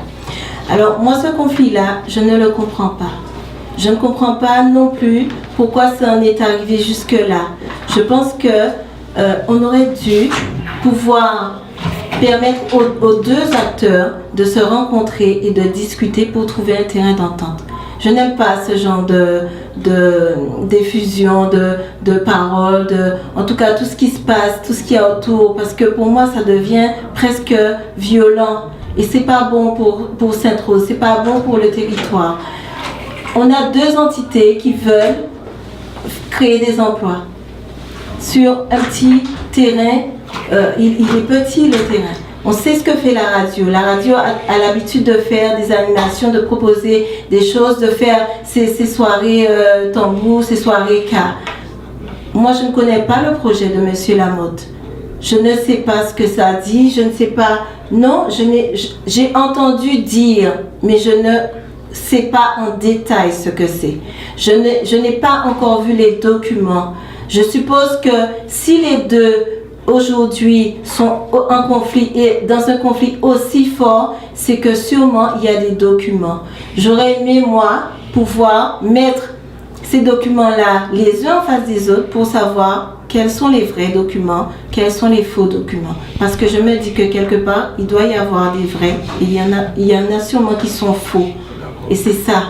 Alors, moi, ce conflit-là, je ne le comprends pas. Je ne comprends pas non plus pourquoi ça en est arrivé jusque-là. Je pense que, euh, on aurait dû pouvoir permettre aux, aux deux acteurs de se rencontrer et de discuter pour trouver un terrain d'entente. Je n'aime pas ce genre de, de, d'effusion de, de paroles, de, en tout cas, tout ce qui se passe, tout ce qu'il y a autour, parce que pour moi, ça devient presque violent. Et c'est pas bon pour, pour Sainte-Rose, c'est pas bon pour le territoire. On a deux entités qui veulent créer des emplois sur un petit terrain, euh, il, il est petit, le terrain. On sait ce que fait la radio. La radio a, a l'habitude de faire des animations, de proposer des choses, de faire ses, ses soirées, euh, tambour, ses soirées ka. Moi, je ne connais pas le projet de Monsieur Lamothe. Je ne sais pas ce que ça dit, je ne sais pas. Non, je n'ai, j-, j'ai entendu dire, mais je ne sais pas en détail ce que c'est. Je ne, je n'ai pas encore vu les documents. Je suppose que si les deux aujourd'hui sont au- en conflit et dans un conflit aussi fort, c'est que sûrement il y a des documents. J'aurais aimé, moi, pouvoir mettre ces documents-là les uns en face des autres pour savoir quels sont les vrais documents, quels sont les faux documents. Parce que je me dis que quelque part, il doit y avoir des vrais et il y en a, il y en a sûrement qui sont faux. Et c'est ça.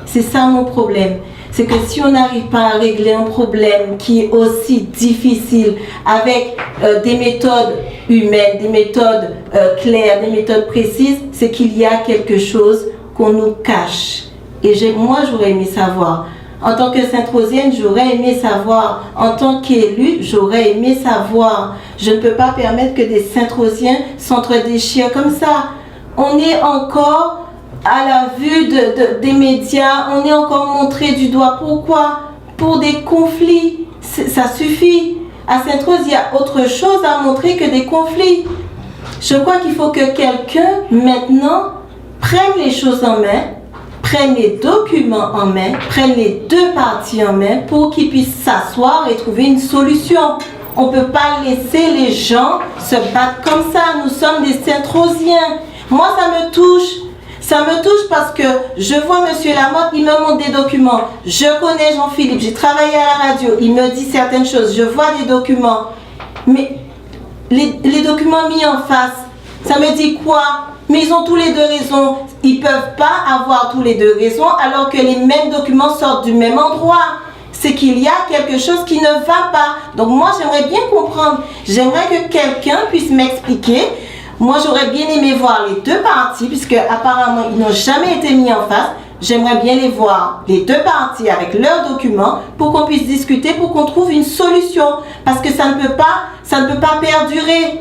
C'est ça mon problème. C'est que si on n'arrive pas à régler un problème qui est aussi difficile avec, euh, des méthodes humaines, des méthodes, euh, claires, des méthodes précises, c'est qu'il y a quelque chose qu'on nous cache. Et j'ai, moi, j'aurais aimé savoir. En tant que Sainte-Rosienne, j'aurais aimé savoir. En tant qu'élue, j'aurais aimé savoir. Je ne peux pas permettre que des Sainte-Rosiens s'entre-déchirent comme ça. On est encore à la vue de, de- des médias, on est encore montré du doigt. Pourquoi ? Pour des conflits. C'est- Ça suffit. À Sainte-Rose, il y a autre chose à montrer que des conflits. Je crois qu'il faut que quelqu'un, maintenant, prenne les choses en main, prenne les documents en main, prenne les deux parties en main pour qu'ils puissent s'asseoir et trouver une solution. On ne peut pas laisser les gens se battre comme ça. Nous sommes des Sainte-Rosiens. Moi, ça me touche. Ça me touche parce que je vois Monsieur Lamothe, il me montre des documents. Je connais Jean-Philippe, j'ai travaillé à la radio, il me dit certaines choses, je vois des documents. Mais les, les documents mis en face, ça me dit quoi ? Mais ils ont tous les deux raison. Ils peuvent pas avoir tous les deux raison alors que les mêmes documents sortent du même endroit. C'est qu'il y a quelque chose qui ne va pas. Donc moi, j'aimerais bien comprendre. J'aimerais que quelqu'un puisse m'expliquer. Moi, j'aurais bien aimé voir les deux parties, puisque apparemment, ils n'ont jamais été mis en face. J'aimerais bien les voir, les deux parties, avec leurs documents, pour qu'on puisse discuter, pour qu'on trouve une solution. Parce que ça ne peut pas, ça ne peut pas perdurer.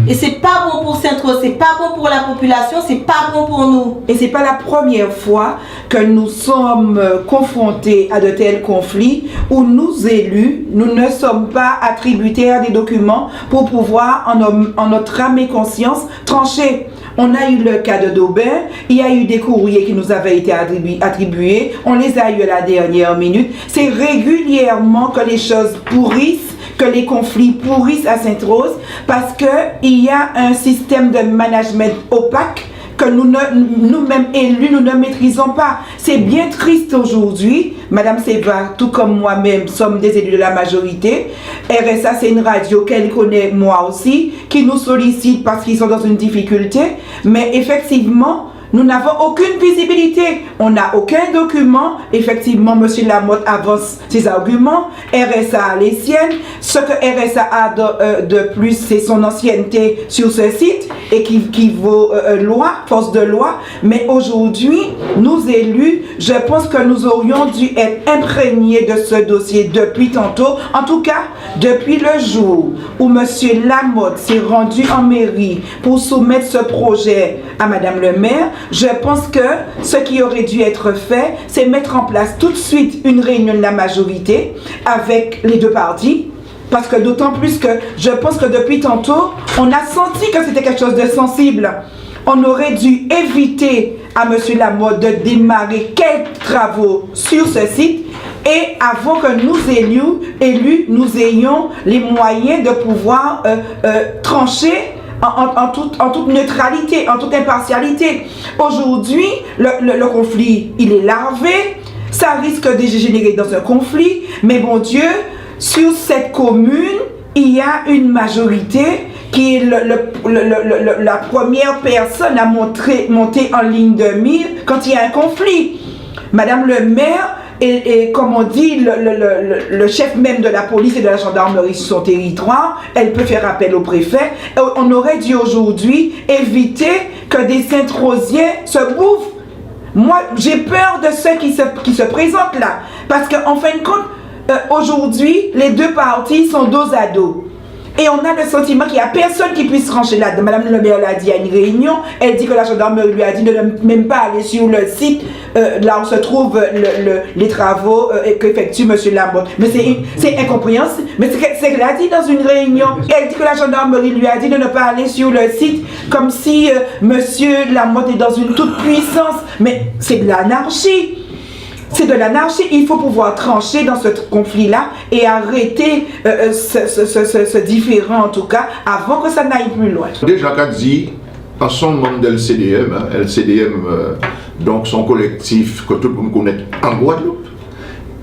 Et c'est pas bon pour Sainte-Rose, c'est pas bon pour la population, c'est pas bon pour nous. Et c'est pas la première fois que nous sommes, euh, confrontés à de tels conflits où nous, élus, nous ne sommes pas attributaires des documents pour pouvoir, en, homme- en notre âme et conscience, trancher. On a eu le cas de Daubin, il y a eu des courriers qui nous avaient été attribu- attribués, on les a eu à la dernière minute. C'est régulièrement que les choses pourrissent, que les conflits pourrissent à Sainte-Rose, parce que il y a un système de management opaque que nous ne- nous-mêmes élus, nous ne maîtrisons pas. C'est bien triste aujourd'hui. Madame Seva, tout comme moi-même, sommes des élus de la majorité. R S A, c'est une radio qu'elle connaît, moi aussi, qui nous sollicite parce qu'ils sont dans une difficulté. Mais effectivement, nous n'avons aucune visibilité. On n'a aucun document. Effectivement, Monsieur Lamothe avance ses arguments. R S A a les siennes. Ce que R S A a de, euh, de plus, c'est son ancienneté sur ce site et qui, qui vaut, euh, euh, loi, force de loi. Mais aujourd'hui, nous élus, je pense que nous aurions dû être imprégnés de ce dossier depuis tantôt. En tout cas, depuis le jour où Monsieur Lamothe s'est rendu en mairie pour soumettre ce projet à Madame le maire, je pense que ce qui aurait dû être fait, c'est mettre en place tout de suite une réunion de la majorité avec les deux parties. Parce que d'autant plus que je pense que depuis tantôt, on a senti que c'était quelque chose de sensible. On aurait dû éviter à Monsieur Lamothe de démarrer quelques travaux sur ce site et avant que nous élus, élus, nous ayons les moyens de pouvoir, euh, euh, trancher en, en- en toute, en toute neutralité, en toute impartialité. Aujourd'hui, le, le- le conflit, il est larvé, ça risque de dégénérer dans un conflit, mais bon Dieu, sur cette commune, il y a une majorité qui est le- le- le- le- le- le- la première personne à montrer, monter en ligne de mire quand il y a un conflit. Madame le maire est, est, comme on dit, le, le- le- le- le chef même de la police et de la gendarmerie sur son territoire. Elle peut faire appel au préfet. Et on aurait dû aujourd'hui éviter que des Saint-Rosiens se bouffent. Moi, j'ai peur de ceux qui se, qui se présentent là. Parce qu'en fin de compte, euh, aujourd'hui, les deux parties sont dos à dos. Et on a le sentiment qu'il y a personne qui puisse trancher là-dedans. Madame le maire l'a dit à une réunion, elle dit que la gendarmerie lui a dit de ne même pas aller sur le site, euh, là où se trouvent le- le- les travaux, euh, et qu'effectue Monsieur Lamothe. Mais c'est c'est incompréhensible. Mais c'est que- c'est qu'elle a dit dans une réunion. Elle dit que la gendarmerie lui a dit de ne pas aller sur le site, comme si, euh, Monsieur Lamothe est dans une toute-puissance. Mais c'est de l'anarchie. C'est de l'anarchie. Il faut pouvoir trancher dans ce conflit-là et arrêter, euh, euh, ce, ce- ce- ce- ce différend, en tout cas, avant que ça n'aille plus loin. Déjà, qu'a di, an sé on manm de L C D M, hein, L C D M, euh, donk, sé on kolektif ke tout moun konnet an Gwadloup.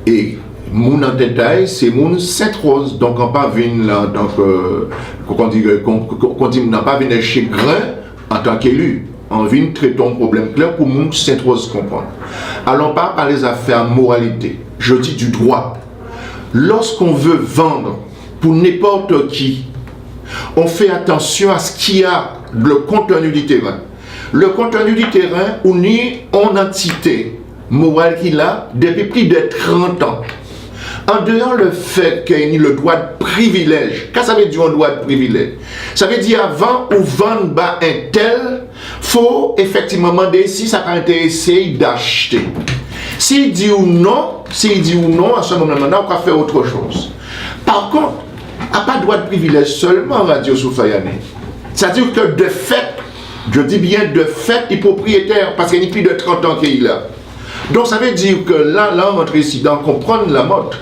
É moun an tet a'y, sé moun Sent-Roz. Donk, an pa vin la, donk, euh, kon di, kon, kon- kon di, moun an pa vin èk chagren antan k'éli. An vin trété on pwoblem klè pou moun Sent-Roz konprann. Alò, an pa palé zafè moralité. Je dis du droit. Lorsqu'on veut vendre pour n'importe qui, on fait attention à ce qu'il y a, le contenu du terrain. Le contenu du terrain, ou ni on antité moral ki la dépi plis de trant an. An déwò lè fet ke ni le droit de privilège. Ka sa vé di, on droit de privilège? Sa vé di, avan ou vann ba entel, fo éfektivman mandé si sa ka entérésé'y d'achté. Si i di ou non, si i di ou non, a se moman-la, ou ka fè ot choz. Par kont, a pa dwa de privilèj selman Radio Souf Ayani. Sétadi ke de fet, je dis bien de fet, i propriétè, paske ni plis de trant an ke i la. Donk, sa vé di ke la, la, an rantré isi dan konprann Lamothe.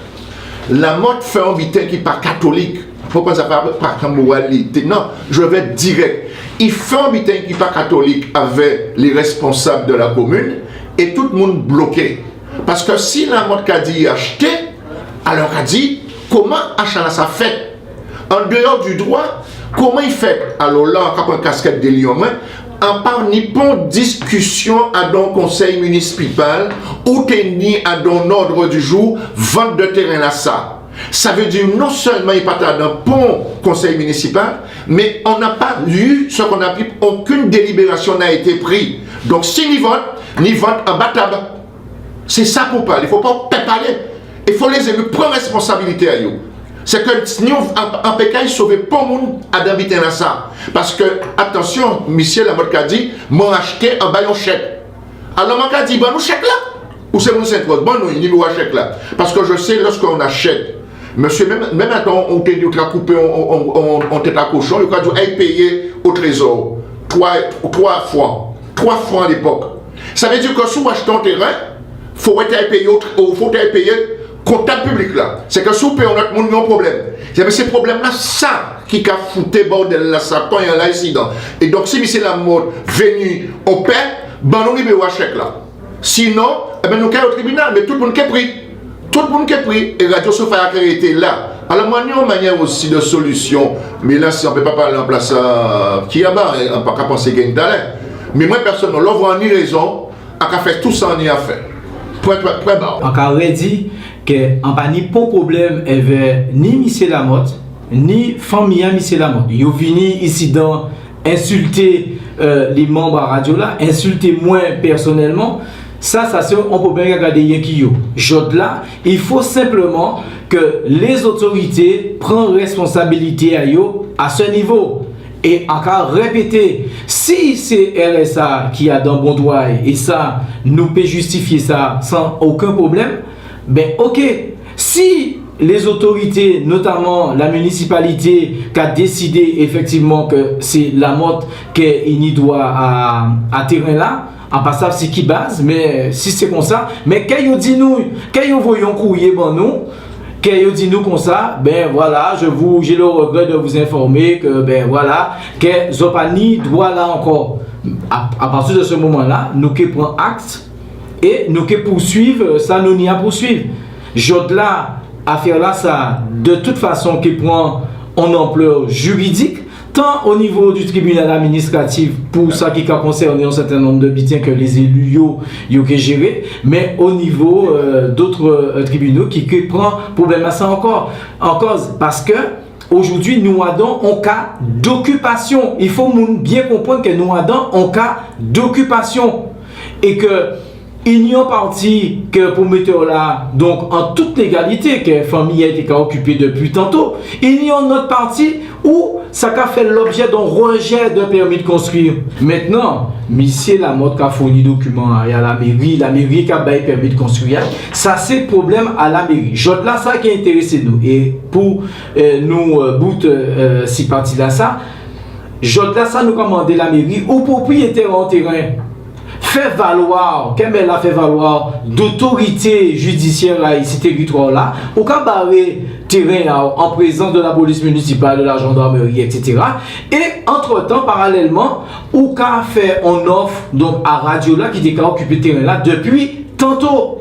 Lamothe fè on biten ki pa katolik. Fo pa sa pa, pa kan moralité. Non, je vais direct. I fè on biten ki pa katolik avek lé responsab de la komin é tout moun bloké. Paske si Lamothe ka di achté, alò ka di koman acha-la sa fet. An déwò du droit, Koman i fèt? Alò la, an ka pran kaskèt dé lyon mwen, an pa ni pon diskisyon adan konsèy minisipal, ou té ni adan lòd di jou vant dé tèren-lasa. Sa vé di non sèlman i pa té adan pon konsèy minisipal, mais on n'a pas eu ce qu'on appelle, aucune délibération n'a été prise. Donk si ni vant, ni vant anba tab. Sé sa pou palé, fo pa pè palé. I fo lé zéli pran rèsponsabilité a yo. Sé ke si nou an, an pé kay sové pon moun adan biten-lasa. Paske, atansyon, misyé Lamothe ka di, mwen achté anba yon chèk. Alò mwen ka di, ban nou chèk-la. Ou sé moun Sentwòz, ban nou niméwo a chèk-la. Paske je sais, lorsqu'on achète, monsieur, menm, menm adan, ou té di ou té ka koupé on, on, on, on tèt a kochon, yo ka di, ay péyé o trézò. Twa, twa fran. Twa fran a lépòk. Sa vé di ke si ou achté on tèren, fo ou té ay péyé o tr-, fo ou té ay péyé kontab piblik-la. Sé ke si ou péyé on lòt moun, ni on pwoblèm. Sé, sé pwoblèm-lasa ki ka fouté bòdèl-lasa, panyan-la isidan. É donk, si misyé Lamothe vé ni o pè, ban nou niméwo a chèk-la. Sinon, ében, nou kay o tribinal, mé tout moun ké pri. Tout moun ké pri. É Radio Sofa-a ké rété la. Alò, mwen, ni on mannyè osi dé solisyon. Mé la, si an pé pa palé an plas, euh, ki anba, an pa ka pansé genyen talè. Mé mwen, pèsonèlman, lè ou vwè an ni rézon, an ka fè tou sa an ni a fè. Pwen, pwen, pwen ba. An ka rédi ke an pa ni pon pwoblèm èvè ni misyé Lamothe, ni fanmi a misyé Lamothe. Yo vini isidan ensilté, euh, lé manm a radio-la, ensilté mwen pèsonèlman. Sa, sa sé on pwoblèm ki ka gadé yenki yo. Jòdla, i fo senpleman ke lé zotorité pran rèsponsabilité a yo a sé nivo. É an ka répété, si sé R S A ki adan bon dwa, é sa, nou pé jistifyé sa san okenn pwoblèm, ben, oké. Si lé zotorité, notaman la minisipalité, ka désidé éfèktivman ke sé Lamothe ke i ni dwa a, a tèren-la, an pa sav si ki baz, mé si sé konsa, mé ke yo di nou, ke yo voyé on kouryé ban nou, ke yo di nou konsa, ben voilà, je vous, j'ai le regret de vous informer que, ben voilà, ke zò pa ni dwa-la ankò. A, à partir de ce moment-là, nou ké pran akt é nou ké pouswiv, euh, sa nou ni a pouswiv. Jòdla, afè-lasa, de tout fason, ké pran on anplè jiridik, tan o nivo di tribinal administratif pou sa ki ka konsèné on sèten nonb de biten ke lé zéli yo, yo ké jéré, mé o nivo, euh, dot, euh, tribinal ki ké pran pwoblèm-lasa ankò, an kòz, paske ojoudwi nou adan on ka dokipasyon. I fo moun byen konprann ke nou adan on ka dokipasyon é ke i ni on pati ke pwométè-la, donk an tout légalité, ke fanmi-a té ka okipé dépi tanto, i ni on lòt pati ou sa ka fè lobjè d'on rejè de pèmi de konstwi. Mentnan, misyé Lamothe ka founi dokiman-la a laméri, laméri ka bay pèmi de konstwi-a, sa sé pwoblèm a laméri. Jòdla, sa ki entérésé nou, é pou, euh, nou, euh, bout, euh, si pati-lasa, jòdla sa nou ka mandé laméri ou pwopriyétè on tèren, fè valwa, ke mè-la fè valwa d'otorité jidisyè a isi téritwa-la, ou ka baré tèren-la an prézans de la polis minisipal, de la jandamri, et cetera. É antretan, paralèlman, ou ka fè on òf, donk, a radio-la ki té ka okipé tèren-la dépi tanto.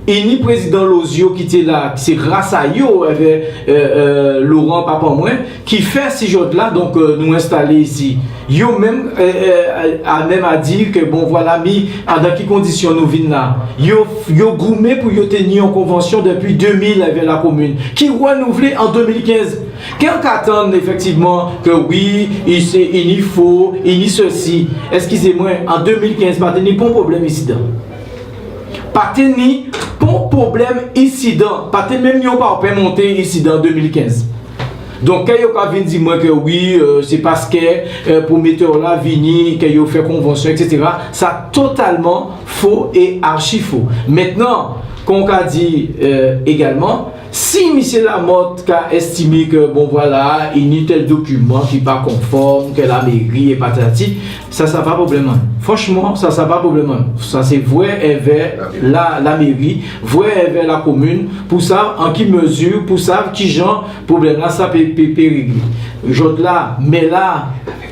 I ni prézidan Lozio ki té la, sé gras a yo, èvè, euh, euh, Laurent, papa mwen, ki fè si jòdla, donk, euh, nou enstalé isi. Yo menm, euh, euh, a menm a di ke, bon, vwala, mi, adan ki kondisyon nou vin la. Yo, yo goumé pou yo té ni on konvansyon dépi dé mil avè lakomin, ki rènouvlé an dé mil kenz. Ke an ka tann éfèktivman ke wi, i sé, i ni fo, i ni sesi. Eskizé mwen, an dé mil kenz, pa té ni pon pwoblèm isidan. Pa té ni pon pwoblèm isidan, pa té menm ni on parpè monté isidan an dé mil kenz. Donk, ke yo ka vin di mwen ke wi, euh, sé paske, euh, pwométè-la vini, ke yo fè konvansyon, et cetera. Sa totalman fo é achi fo. Mentnan, kon ou ka di, euh, égalman, si misyé Lamothe ka estimé ke, bon, vwala, i ni tel dokiman ki pa konfòm, ke laméri é patati, sa, sa pa pwoblèm an. Franchman, sa, sa pa pwoblèm an. Sa sé vwè èvè la, laméri, vwè èvè lakomin, pou sav an ki mizi, pou sav kijan pwoblèm-lasa pé, pé, pé réglé. Jòdla, mè-la,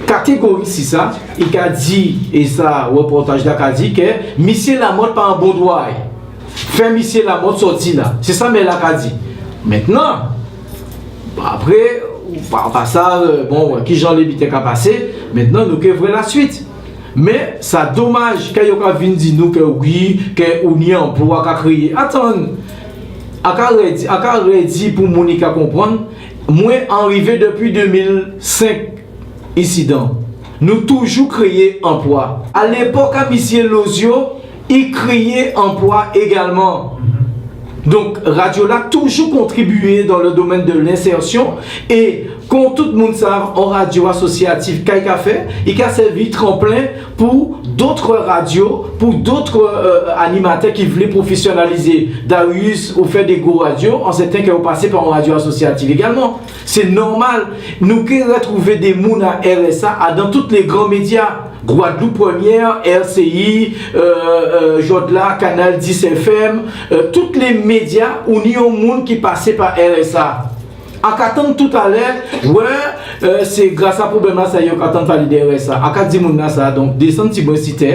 katégori si sa, i ka di, é sa, rèpòtaj-la ka di, ke misyé Lamothe pa an bon dwa. Fè misyé Lamothe sòti la. Sé sa mè-la ka di. Mentnan, apré, Pa, pa sa, euh, bon, wè, ki jan lé biten ka pasé, mentnan nou ké vwè laswit. Mé sa domaj, kè yo ka vin di nou kè wi, kè ou ni anplwa ka kréyé. Atann, an ka rèdi, an ka rèdi pou moun i ka konprann, mwen, an rivé dépi dé mil senk isidan. Nou toujou kréyé anplwa. A lépòk a misyé Lozio, i kréyé anplwa égalman. Donk, radyo-la toujou kontribiyé dan le domèn de l'insertion é, kon tout moun sav, on radyo asosyatif, ka i ka fè, i ka sèvi tranplen pou dòt radyo, pou dòt, euh, animatè ki vlé pwofésyonalizé. Darius, ou fè dé gwo radyo, an sèten kè ou pasé pa on radyo asosyatif égalman. Sé nòmal. Nou ké rètwouvé dé moun a R S A, a, dan tout lé gran médya. Gwadloup Prèmyè, R C I, euh, euh, jòdla, Kanal dis F M, euh, tout lé médya ou ni on moun ki pasé pa R S A. An ka tann toutalè, wè, euh, sé gras a pwoblèm-lasa yo ka tann palé dè R S A. An ka di moun-lasa, donk, désann tibwen si tè,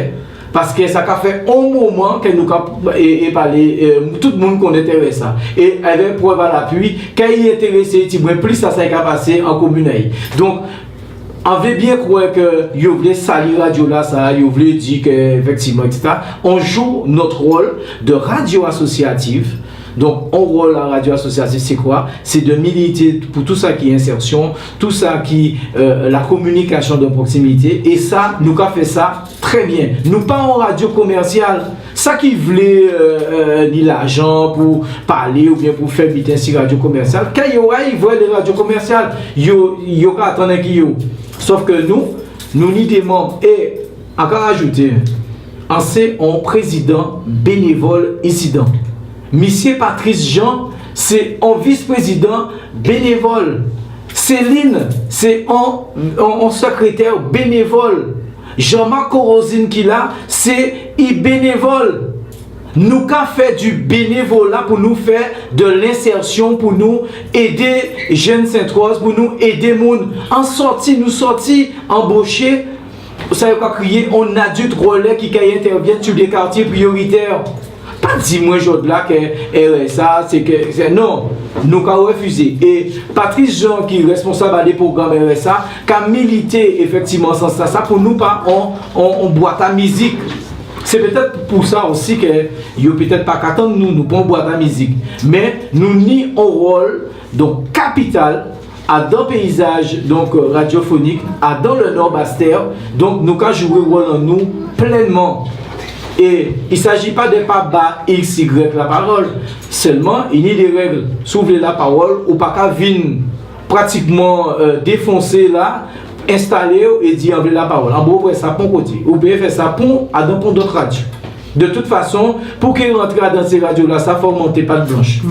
paskè sa ka fè on moman kè nou ka, é, é palé, euh, tout moun konnèt R S A. É avèk prèv a lapui, kè i entérésé tibwen plis a sa ki ka pasé an komin a-y. Donk, an vlé byen kwè kè yo vlé sali radyo-lasa, yo vlé di kè, éfèktivman, et cetera. On jou, notre rôle de radio associative, donk, on rôle a radyo asosyatif, sé kwa ? Sé dè milité pou tou sa ki ensèsyon, tou sa ki, euh, la kominikasyon dè pwoksimité, é sa, nou ka fè sa trè byen. Nou pa on radyo komèsyal. Sa ki vlé, euh, euh, ni lajan pou palé oubyen pou fè biten si radyo komèsyal, kè yo ay vwè lé radyo komèsyal, yo, yo ka atann anki yo. Sòf kè nou, nou ni dé manm, é an ka rajouté, an sé on prézidan bénévòl isidan. Misyé Patrice Jean, sé on vis-prézidan bénévòl. Céline, sé on, on, on sèkrétè bénévòl. Jean-Marc Corozine ki la, sé i bénévòl. Nou ka fè di bénévola pou nou fè dè lensèsyon, pou nou édé jenn Sentwòz, pou nou édé moun. An sòti, nou sòti anboché, sa yo ka kriyé on adilt rèlè ki kay entèvyèn si dé katyé priyoritè. Pa di mwen jòdla kè R S A, sé kè, sé, non, nou ka rèfizé. É Patrice Jean, ki rèsponsab a dé pwogram R S A, ka milité éfèktivman an sans-lasa pou nou pa on, on, on bwat a mizik. Sé pétèt pou sa osi kè yo pétèt pa ka tann nou, nou pa on bwat a mizik. Mé nou ni on wòl, donk, kapital, adan péyizaj, donk, euh, radyofonik, adan le Nò Bastè. Donk, nou ka jwé wòl an nou plènman. É i saji pa dè pa ba X, Y lapawòl. Sèlman, i ni dé règ. Si ou vlé lapawòl, ou pa ka vin pratikman, euh, défonsé la, enstalé-w é di an vlé lapawòl. An bon, ou vwè sa pon koté. Ou pé fè sa pon, adan pon dòt radyo. Dè tout fason, pou kè rantré adan sé radyo-lasa, fò ou monté pat blanch.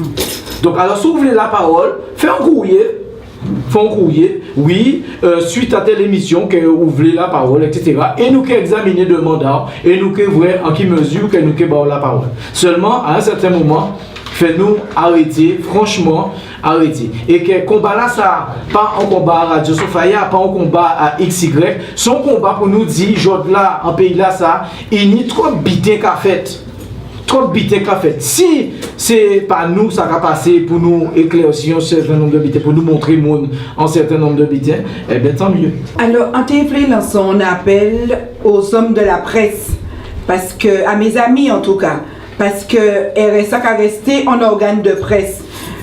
Donk, alò, si ou vlé lapawòl, fè on kouryé, fè on kouryé, wi, euh, suit a tèl émisyon kè ou vlé lapawòl, et cetera. É nou ké ègzaminé dèmann a-w, é nou ké vwè an ki mézi kè nou ké ba-w lapawòl. Sèlman, a on sèten moman, fò nou arété, franchman, arété. É kè konba-lasa, pa on konba a Radyo Sofaya, pa on konba a X Y, sé on konba pou nou di, jòdla, an péyi-lasa, i ni twòp biten ka fèt. Twòp biten ka fèt. Si sé pa nou sa ka pasé pou nou éklèsi on sèten nonb dè biten, pou nou montré moun on sèten nonb dè biten, ében, tan myé. Alors, an té vlé lansé on apèl aux hommes de la presse, parce que, à mes amis en tout cas, paskè R S A ka rèsté on ògàn dè près.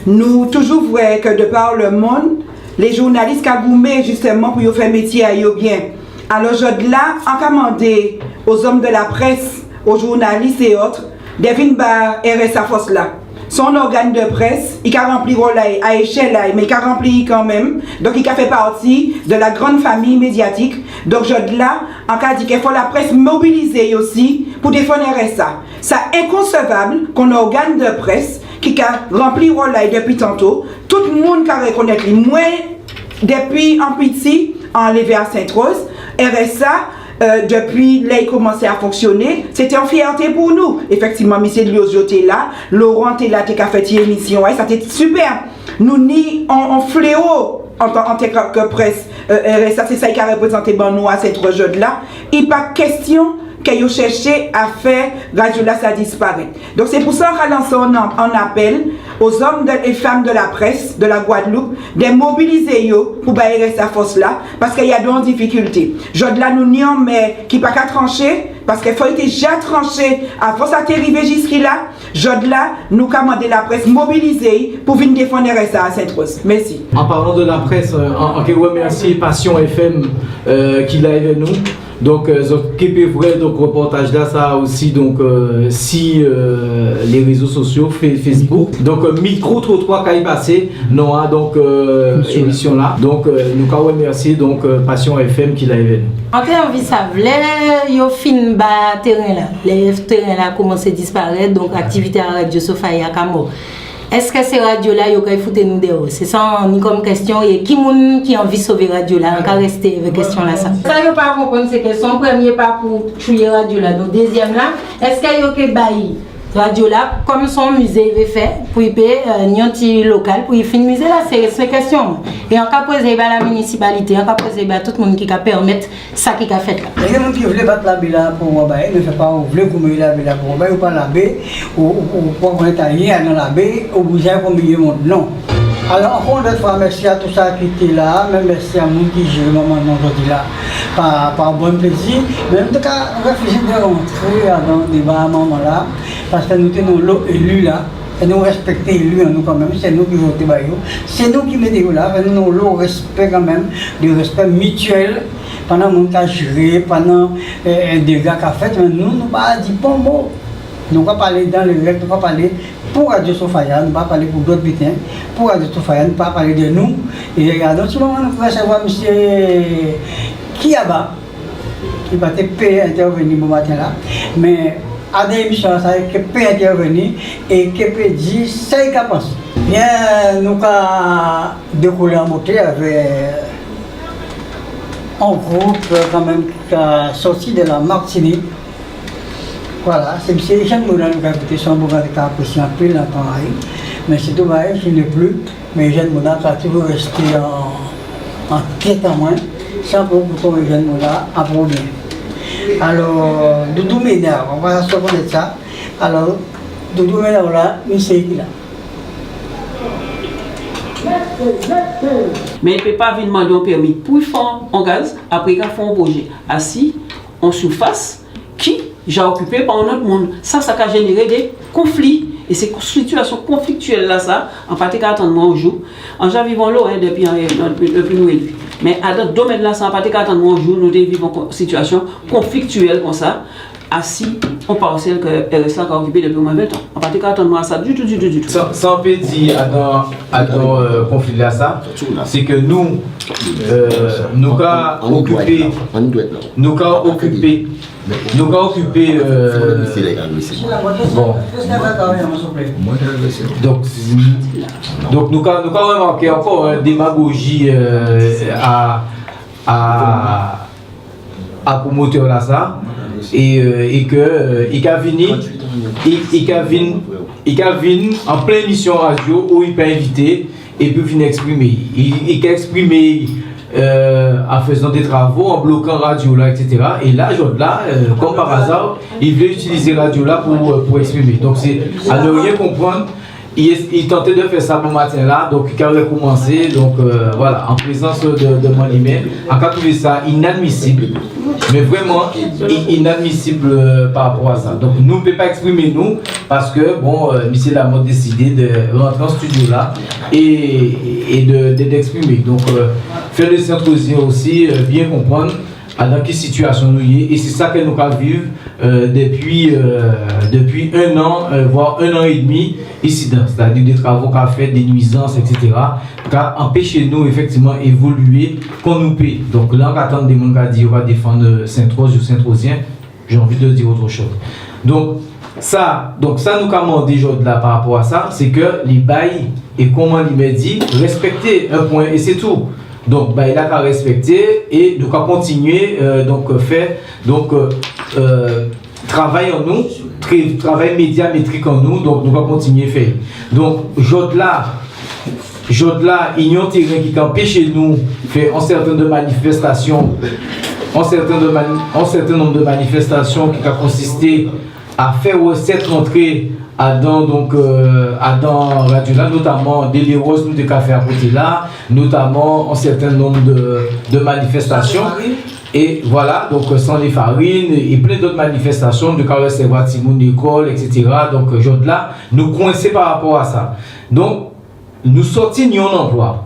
Nou toujou vwè kè dè pa lè monn, lé jounalis ka goumé jistèman pou yo fè métyé a yo byen. Alò, jòdla, an ka mandé aux hommes de la presse, aux journalistes et autres, dè vin ba R S A fòs-la. Sé on ògàn dè près, i ka ranpli wòl a-y a échèl a-y, mé i ka ranpli-y kanmenm. Donk, i ka fè pati dè la grande famille médiatique. Donk, jòdla, an ka di kè fò laprès mobilizé-y osi pou défann R S A. Sa enkonsèvab k'on ògàn dè près ki ka ranpli wòl a-y dépi tanto, tout moun ka rèkonnèt li. Mwen, dépi an piti, an lévé a Sentwòz, R S A, euh, dépi lè i koumansé a fonksyoné, sété on fyèté pou nou. Éfèktivman, misyé Liozio té la, Laurent té la, té ka fè ti émisyon, wè, sa té sipè. Nou ni on, on fléwo an tan, an tan kè, kè près, euh, R S A, sé sa i ka rèprézanté ban nou a Sentwòz jòdla. I pa kèsyon kè yo chèché a fè radyo-lasa disparèt. Donk, sé pou sa an ka lansé on, on apèl Aux hommes de, et femmes de la presse de la Guadeloupe de mobiliser yo pou bay rès-la fòs-la, paskè y a dé an difikilté. Jòdla nou ni an mè ki pa ka tranché, paskè fò i té ja tranché avan sa té rivé jiskila. Jòdla nou ka mandé laprès mobilizé pou vin défann rès-la a Sentwòz. Mèsi. En parlant de la presse, euh, an, an ké rèmèsyé Passion F M, euh, ki la èvè nou. Donk, euh, zòt ké pé vwè, donk, rèpòtaj-lasa osi, donk, euh, si, euh, lé rézo sosyo, Fe-, Facebook. Donk, euh, Mikrotrotwa kay pasé, non, a, donk, euh, émisyon-la. Donk, euh, nou ka rèmèsyé, donk, euh, Passion F M ki la èvè nou. An té anvi sav, lè yo fin ba tèren-la, lè tèren-la koumansé disparèt, donk aktivité a Radyo Sofaya ka mò. Èskè sé radyo-la yo kay fouté nou dèwò? Sé sa an ni kòm kèsyon, é ki moun ki anvi sové radyo-la? An ka rèsté avèk kèsyon-lasa. Sa yo pa konprann, sé kè sé on prèmyé pa pou tchouyé radyo-la. Donk, dézyèm-la, èskè yo ké bay radyo-la, kòm sé on mizé i vé fè, pou i pé, euh, ni on ti lokal pou i fin mizé-la? Sé, sé kèsyon. É an ka pozé'y ba la minisipalité, an ka pozé'y ba tout moun ki ka pèmèt sa ki ka fèt la. É ni moun ki vlé bat labé-la pou wè bagay, mé sé pa ou vlé goumen labé-la pou wè bagay, ou pa labé, ou, ou, ou pa konnet ayen adan labé, ou bouzen pou milyé mond, non. Alò, ankò on lòt fwa, mèsi a tout sa ki té la, mé mèsi a moun ki jwé manman nou jòdi-la. Pa, pa bon plézi, mé an tou ka, rèfizé dè rantré adan déba manman-la, paskè nou té ni onlo éli la, é nou rèspèkté éli an nou kanmenm, sé nou ki voté ba yo, sé nou ki mété yo la, fò nou ni onlo rèspè kanmenm, dè rèspè mityèl, pandan moun ka jiré, pandan, eh, eh, déga ka fèt, mé nou, nou pa di pon mo. Nou ka palé dan lé règ, nou ka palé pou Radyo Sofaya, nou pa palé pou dòt biten. Pou Radyo Sofaya, nou pa palé dè nou. É adan ti moman nou ka rèsèvwa misyé Kiyaba, ki pa té pé entèvini bon maten-la, mé adan émisyon-lasa, i ké pé entèvini é i ké pé di sa i ka pansé. Byen, nou ka dékolé an boté avè on gwoup, euh, kanmenm ki ka sòti dè la Matinik. Vwala, sé misyé Eugène Mona nou ka kouté, sé on moun ki ka aprésyé anpil an tan a'y. Mé sitou, ba, i n'est plus. Mé Eugène Mona ka toujou rèsté an, an tèt an mwen. Sé on pé pou Eugène Mona an prèmyé. Alò, Doudou Ménard, ou pa sa konnet sa. Alò, Doudou Ménard la, misyé ki la. Mé i pé pa vin mandé on pèmi pou i fè on gaz, apré i ka fè on pwojé asi on sifas ki ja okipé pa on lòt moun. Sa, sa ka jénéré dé konfli. É sé sitiyasyon konfliktyèl-lasa, an pa té ka atann mwen on jou. An ja viv onlo, en, dépi, en, dépi nou éli. Mé adan domèn-lasa, an pa té ka atann mwen on jou nou té viv on kon-, sitiyasyon konfliktyèl konsa, asi on parsèl ki R S A ka okipé dépi omwen ventan. An pa té ka atann mwen a sa ditou, ditou, ditou. Sa, sa an pé di adan, adan, euh, konfli-lasa, sé ke nou, euh, nou ka okipé, nou ka okipé Nou ka okipé, euh, bon. Donk, donk nou ka, nou ka rimatjé ankò, en, démagoji, euh, a, a, a pwomotè-lasa, é, euh, é ke, euh, i ka vini, i, i ka vin, i ka vin an plen émisyon radyo ou i pa envité, épi vin èksprimé. I, i ka èksprimé, euh, an fèzan dé travo, an blokan radyo-la, et cetera. É la, jòdla, euh, kòm pa aza, i vlé itilizé radyo-la pou, euh, pou èksprimé. Donk, sé, a ne rien comprendre, i, i tanté dè fè sa bon maten-la, donk, i ka rèkoumansé, donk, euh, vwala, an prézans dè, dè mwen li menm, an ka touvé sa inadmisib. Mé vrèman, i-, inadmisib, euh, pa rapò a sa. Donk, nou pé pa èksprimé nou, paskè, bon, euh, misyé Lamothe désidé dè rantré an estidyo-la é, é dè, dè, dèksprimé. Donk, euh, fè lé Sentwozyen osi, euh, byen konprann adan ki sitiyasyon nou yé. É sé sa ke nou ka viv, euh, dépi, euh, dépi en an, euh, vwa en an é dmi isidan. Sétadi dé travo ka fèt, dé nuizans, et cetera, ka anpéché nou, éfèktivman, évolyé kon nou pé. Donk, lè an ka tann dé moun ka di yo ka défann, euh, Sentwòz, yo Sentwozyen, j'ai envie de dire autre chose. Donk, sa, donk, sa nou ka mandé jòdla pa rapò a sa, sé ke li bay, é kouman li mèt di, rèspèkté, on pwen, é sé tou. Donk, bay-la ka rèspèkté, é nou ka kontinyé, euh, donk, fè, donk, euh, euh, travay an nou, tré-, travay médyamétrik an nou, donk, nou ka kontinyé fè. Donk, jòdla, Jòdla, i ni on tèren ki ka anpéché nou fè on sèten dè manifèstasyon, on sèten dè mani-, on sèten nonb dè manifèstasyon ki ka konsisté a fè rèsèt rantré adan, donk, euh, adan radio-la, notaman dé léwòz nou té ka fè a koté-la, notaman an sèten nonb de, de manifestasion. É vwala, donk, euh, San Lé Farin é plen dòt manifestasion, nou té ka rèsèvwa timoun lékòl, et cetera. Donk, euh, jòdla nou kwensé pa rapò a sa. Donk, nou sòti ni on anplwa.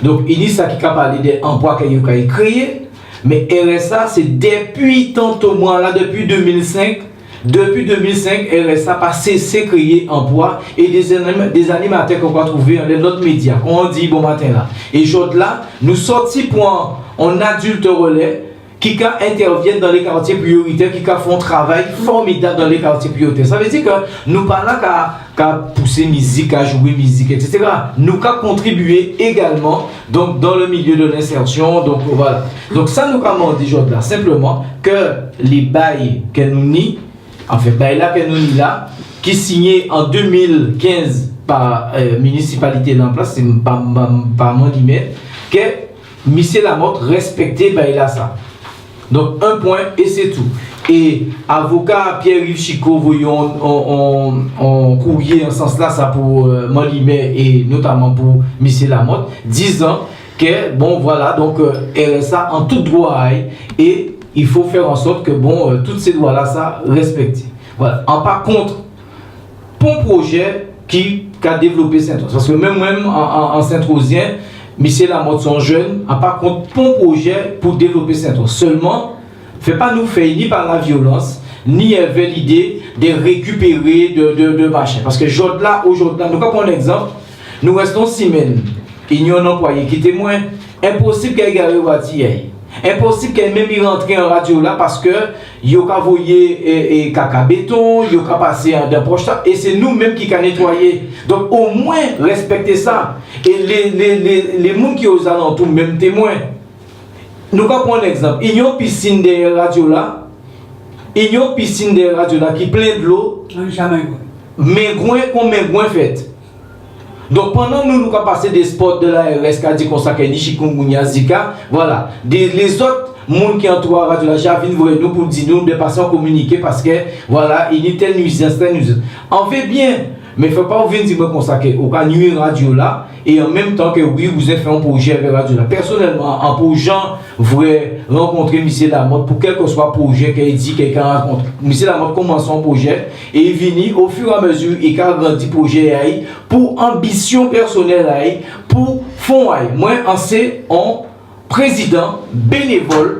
Donk, i ni sa ki ka palé dè anplwa kè yo ka kréyé, mé R S A, sé dépi tan to mwen la, dépi dé mil senk, dépi dé mil senk, R S A pa sésé kréyé anplwa é dé zanim-, dé zanimatè kè ou ka twouvé anlè lòt média, kon an di bomaten-la. É jòdla, nou sòti pran on adilt rèlè, ki ka entèvyenn dan lé katié priyoritè, ki ka fè on travay fòmidab dan lé katié priyoritè. Sa vé di kè nou pa la ka, ka pousé mizik, ka jwé mizik, et cetera. Nou ka kontribyé égalman, donk, dan le milieu de l'insertion, donk, vwala. Donk, sa nou ka mandé jòdla, senpleman, kè lé bay kè nou ni, anfen, bay-la kè nou ni la, ki siyen an dé mil kenz pa, euh, minisipalité-la an plas, sé pa, pa, pa mwen ki mèt, kè Misié Lamothe rèspèkté bay-lasa. Donk, on pwen é sé tou. É avoka Pierre-Yves Chicot voyé on, on, on, on kouryé an sans-lasa pou, euh, Man Limè é notaman pou Misié Lamothe, dizan kè, bon, vwala, donk, euh, R S A an tout dwa a'y é i fo fè an sòt kè, bon, euh, tout sé dwa-lasa rèspèkté. Vwala. An pa kont pon pwojè ki ka dévlopé Sentwòz. Paskè menm, menm an, an, an Sentwozyen, Misié Lamothe sé on jenn, an pa kont pon pwojè pou dévlopé Sentwòz. Sèlman, fò pa nou fè'y ni pa lavyolans, ni avè lidé dè rékipéré dè, dè, dè machin. Paskè jòdla, ojòdla, nou ka pran on ègzanp, nou rèsté on simenn, i ni on anplwayé ki té mwen, enposib kè i garé vwati a'y. Enposib kè menm i rantré an radyo-la paskè yo ka voyé, é, é, kaka béton, yo ka pasé andan pòch-la, é sé nou menm ki ka nétwayé. Donk, omwen, rèspèkté sa. É lé, lé, lé, lé moun ki ozalantou menm té mwen. Nou ka pran on ègzanp. I ni on pisin dèyè radyo-la. I ni on pisin dèyè radyo-la ki plen dlo. An jamè. Mengwen kon mengwen fèt. Donk, pandan nou, nou ka pasé dé spòt dè l'A R S ka di konsa kè ni chikungunya, Zika, vwala. Dé, lézòt moun ki antouré radyo-la ja vin vwè nou pou di nou dè pasé on kominiké paskè, vwala, i ni tèl nuizans, tèl nuizans. An vé byen, mé fò pa ou vin di mwen konsa kè ou ka nui radyo-la, é an menm tan kè wi, ou bizwen fè on pwojè avè radyo-la. Pèsonèlman, an pou jan vwè rankontré Misié Lamothe pou kèlkèswa pwojè kè i di kè i ka rankontré. Misié Lamothe komansé on pwojè, é i vini, ofiramézi, i ka agrandi pwojè a'y pou anbisyon pèsonèl a'y, pou fon a'y. Mwen, an sé on prézidan bénévòl,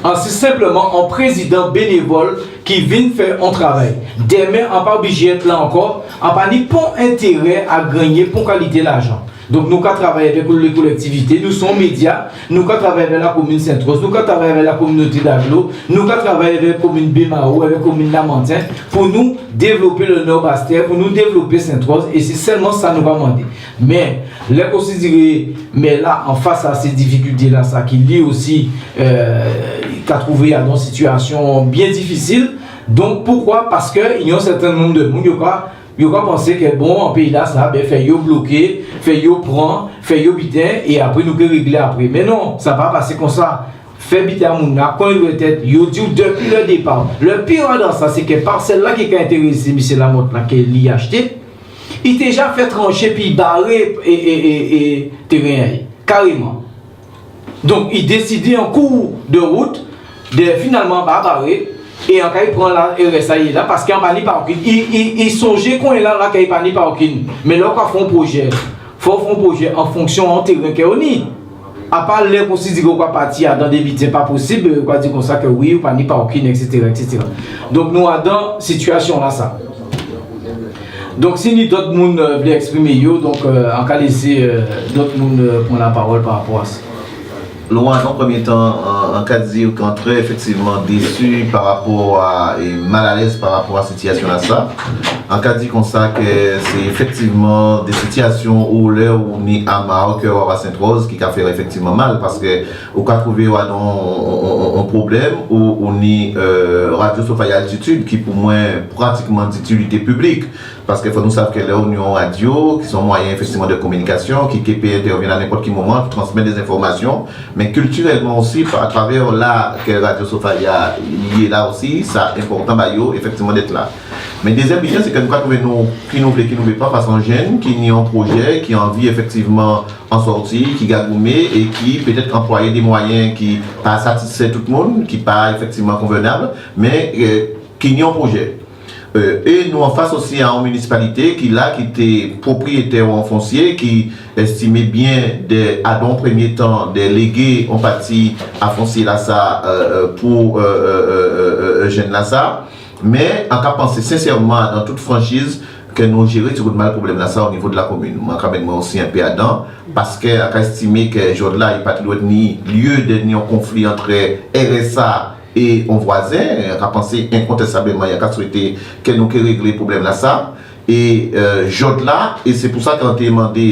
an sé senpleman on prézidan bénévòl ki vin fè on travay. Dèmen, an pa oblijé èt la ankò, an pa ni pon entérè a gannyé pon kalité lajan. Donk, nou ka travay avèk lé kolèktivité, nou sé on médya, nou ka travay avèk lakomin Sentwòz, nou ka travay avèk lakominoté Daglo, nou ka travay avèk komin Bémawo, avèk komin Lamanten, pou nou dévlopé lè Nò Bastè, pou nou dévlopé Sentwòz, é sé sèlman sa nou ka mandé. Mé, lè konsidiré mè-la an fas a sé difikilté-lasa ki li osi, euh, ka twouvé adan on sitiyasyon byen difisil. Donk, poukwa ? Paskè i ni on sèten nonb dè moun, yo ka Yo ka pansé kè, bon, an péyi-lasa, ben, fò yo bloké, fò yo pran, fò yo biten, é apré nou ké réglé apré. Mé non, sa pa pasé konsa. Fè biten a moun-la kon i dwèt èt, yo di'w dépi lè dépa. Lè pi rad an sa, sé kè pasèl-la ki ka entérésé Misié Lamothe la, kè li achté, i té ja fè tranché épi baré, é, é, é, é, téren-la, karéman. Donk, i désidé an kou dè wout dè finalman ba baré, é an kay pran la R S A yé la, paskè an pa ni parking. I, i, i sonjé konyéla la kè i pa ni parking. Mé lè ou ka fè on pwojé, fò ou fè on pwojé an fonksyon a on téren kè ou ni. A pa lè konsidiré ou ka pati adan dé biten pa posib, ou ka di konsa kè wi, ou pa ni parking, et cetera, et cetera. Donk, nou adan sitiyasyon-lasa. Donk, si ni dòt moun, euh, vlé èksprimé yo, donk, euh, an ka lésé, euh, dòt moun, euh, pran lapawòl pa rapò a sa. Laurent, dan on prèmyé tan, an, an ka di ou kè an trè éfèktivman dési pa rapò a, é malalèz pa rapò a sitiyasyon-lasa. An ka di konsa kè sé éfèktivman dé sitiyasyon ou lè ou ni a Maroc, ou a Sentwòz, ki ka fè éfèktivman mal, paskè ou ka twouvé'w adan on, on, on, on pwoblèm, ou, ou ni, euh, Radio Sofa Altitude, ki pou mwen pratikman ditilité piblik, paskè fò nou sav kè lè ou ni on radyo, ki sé on mwayen éfektivman dè kominikasion, ki, ki pé entèvyen a nenpot ki moman, ki transmet dé enfòmasion, mé kiltirelman osi, pa, atravè la kè Radio Sofa i yé la osi, sa enpòtan ba yo éfektivman d'être là. Mé dézièm biten, sé kè nou ka touvé nou, ki nou vlé, ki nou vlé pa, fas a on jenn ki ni on pwojé, ki anvi éfektivman an sòti, ki ka goumé é ki pétet ka anplwayé dé mwayen ki pa satisfè tout moun, ki pa éfektivman konvènab, mé, euh, ki ni on pwojé. Euh, é nou an fas osi a on minisipalité ki la, ki té pwopriyétè a on fonsié, ki estimé bien dè, a, dan on prèmié tan, dè légé on pati a fonsié-lasa, euh, euh, pou, euh, euh, jenn-lasa. Mé an ka pansé sensèman, dan tout franchiz, kè nou jéré tibwen mal pwoblem-lasa o nivo dè lakomin. Mwen, an ka met mwen osi enpé adan, paskè an ka estimé kè jòdla i pa té dwet ni lieu dè ni on konfli ant R S A é on vwazen. An ka pansé enkontestableman, an ka swété kè nou ké réglé pwoblem-lasa. É, euh, jòdla, é sé pou sa kè an té mandé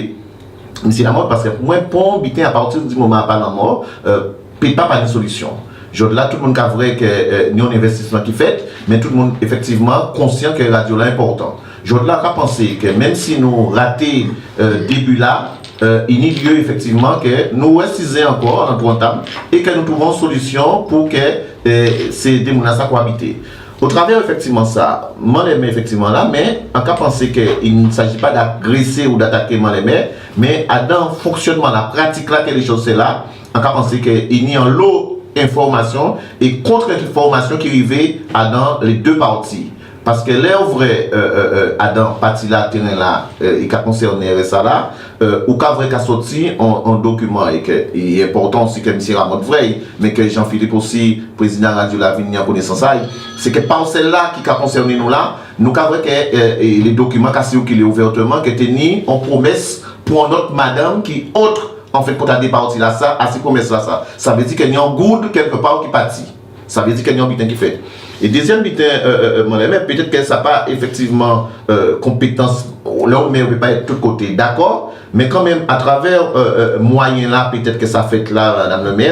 Misié Lamothe, paskè pou mwen, pon biten, apati di moman a pa lanmò, euh, pé pa pa ni solision. Jòdla, tout moun ka vwè kè, euh, ni on envestisman ki fet, mé tout moun éfektivman konsian kè radio-la enpòtan. Jòdla, an ka pansé kè menm si nou raté, euh, débi-la, euh, i ni lieu éfektivman kè nou resizen ankò alantou on tab é kè nou touvé on solision pou kè, euh, sé dé moun-lasa kò abité. Otravè éfektivman sa, Manlèmè éfektivman la, mé an ka pansé kè il ne s'agit pas d'agresser ou d'attaquer Manlèmè, mé adan fonksionman-la, pratik-la kè lé choz sé la, an ka pansé kè i ni anlo enfòmasion é kont-enfòmasion ki rivé adan lé dé pati. Paskè lè ou vwè, euh, euh, euh, adan pati-la, teren-la, euh, i ka konsèné R S A la, euh, ou ka vwè ka sòti on, on dokiman é kè i enpòtan osi kè misié Lamothe vwè'y, mé kè Jean-Philippe osi, prézidan radio-la, vin ni an konésans a'y, sé kè pasel-la ki ka konsèné nou la, nou ka vwè kè, euh, é lé dokiman ka sikilé ouvètèman, kè té ni on pwomes pou on lot madanm ki ot, an fen d'kont, a dé pati-lasa, a sé pwomes-lasa. Sa vé di kè ni on goud kèlkèpa ki pati. Sa vé di kè ni on biten ki fet. É dézièm biten, euh, euh, euh, Manlèmè, pétet kè sa pa éfektivman, euh, konpétans, lè ou mè, ou pé pa et tout koté dakò, mé kanmenm, atravè, euh, euh, mwayen-la, pétet kè sa fet la, madanm lé mè,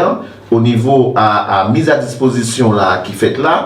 o nivo a, a miz a dispozision-la ki fet la,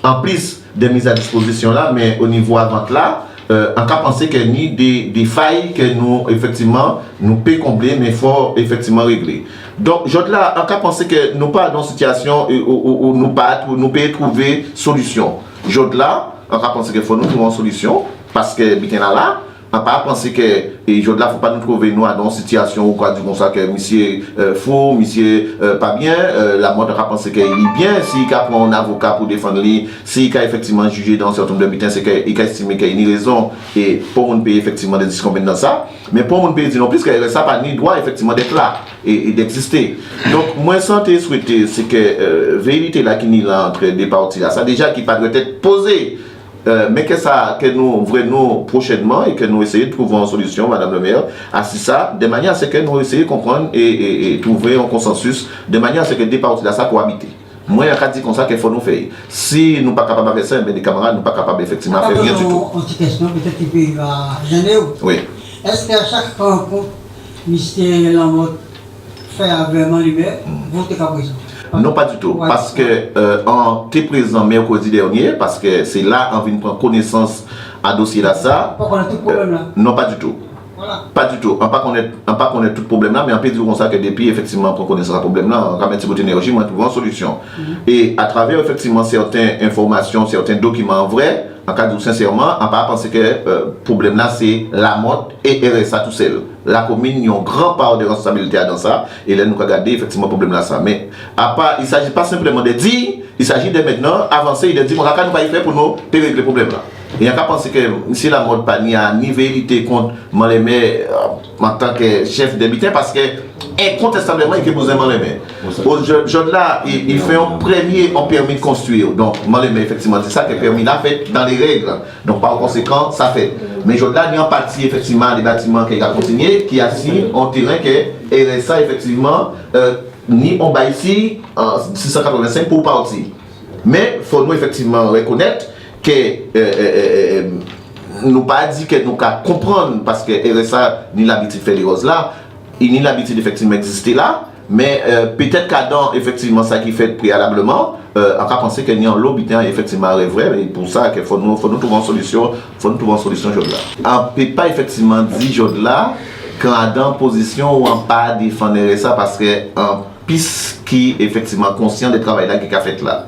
an plis dè miz a dispozision-la, mé o nivo a vant-la, euh, an ka pansé kè ni dé, dé fay kè nou, éfektivman, nou pé konblé, mé fò éfektivman réglé. Donk, jòdla, an ka pansé kè nou pa dan on sitiasion, euh, ou, ou, ou nou pa, nou pé touvé solision. Jòdla, an ka pansé kè fò nou touvé on solision, paskè biten-la la, an pa pansé kè, é jòdla, fò pa nou touvé nou adan on sitiasion ou ka di konsa kè misié, euh, fou, misié, euh, pa bien, euh, Lamothe, an ka pansé kè i bien, si i ka pran on avoka pou défann li, si i ka éfektivman jijé dan on sèten nonb dè biten, sé kè i ka estimé kè i ni rézon, é pon moun pé éfektivman dè diskonvenn dan sa, mé pon moun pé di non plis kè R S A pa ni dwa éfektivman d'et la é, é d'egzisté. Donk, mwen, sa an té swété, sé kè, euh, vérité-la ki ni la ant dé pati-lasa, déja ki pa dwet et pozé, euh, mé kè sa, kè nou vwè nou pwochènman é kè nou éséyé touvé on solision, madanm lé mè, asi sa, dè manyè a sé kè nou éséyé konprann é, é, é touvé on konsansis, dè manyè a sé kè dé pati-lasa kowabité. Mwen, an ka di konsa kè fò nou fè'y. Si nou pa kapab fè sa, enben, lé kamarad, nou pa kapab éfektivman fè ayen ditou. An ti kestion, pétet ki pé, euh, jené'w. Wi. Es a chak rankont misié Lamothe fè avè Manlèmè, vou té ka prézan? Non, pa ditou. Paskè, euh, an té prézan mèkrèdi dènié, paskè sé la an vin pran konésans a dosié-lasa. Pa konnet tout pwoblem-la? Non, pa ditou. Pa ditou. An pa konnet, an pa konnet tout pwoblem-la, mé an pé di'w konsa kè dépi éfektivman an pran konésans a pwoblem-la, an ka met ti bout énèji, mwen touvé on solision. É atravè éfektivman sèten enfòmasion, sèten dokiman an vwè, an ka di'w sensèman, an pa pansé kè, euh, pwoblem-la sé Lamothe é R S A tousel. Lakomin ni on gran pa dè responsabilité adan sa, é lè nou ka gadé éfektivman pwoblem-lasa. Mé apa, il s'agit pas simplement de dire, il s'agit de maintenant avancer et de dire, bon, sa ka nou pé fè pou nou pé réglé pwoblem-la. É an ka pansé kè misié Lamothe pa ni a ni vérité kont Manlèmè, euh, antan kè chef dè biten, paskè enkontestableman i ké bouzwen Manlèmè. O jò-, jòdla, i, i fè on prèmié, on pèmi dè konstwi. Donk Manlèmè, éfektivman, sé sa, kè pèmi-la fet dan lé reg. Donk pa konsékan, sa fet. Mé jòdla ni an pati éfektivman dè batiman kè i ka kontinié, ki asi on teren kè R S A éfektivman, euh, ni on bay si, euh, sis san katrèvensenk pou pati. Mé fò nou éfektivman rikonnet kè, euh, euh, euh, euh, nou pa di kè nou ka konprann, paskè R S A ni labitid fè lé woz-la, i ni labitid éfektivman egzisté la, Mé, euh, pétet ke adan, éfektivman, sa ki fet préalableman, euh, an ka pansé ke ni anlo biten, éfektivman, a révwè, é pou sa, ke fo nou, fo nou trouvé an solision, fo nou trouvé an solision jòdla. An pé pa, éfektivman, di jòdla ke adan pozision ou an pa défann R S A, paske an plis ki, éfektivman, konsian de travay-la ki ka fet la.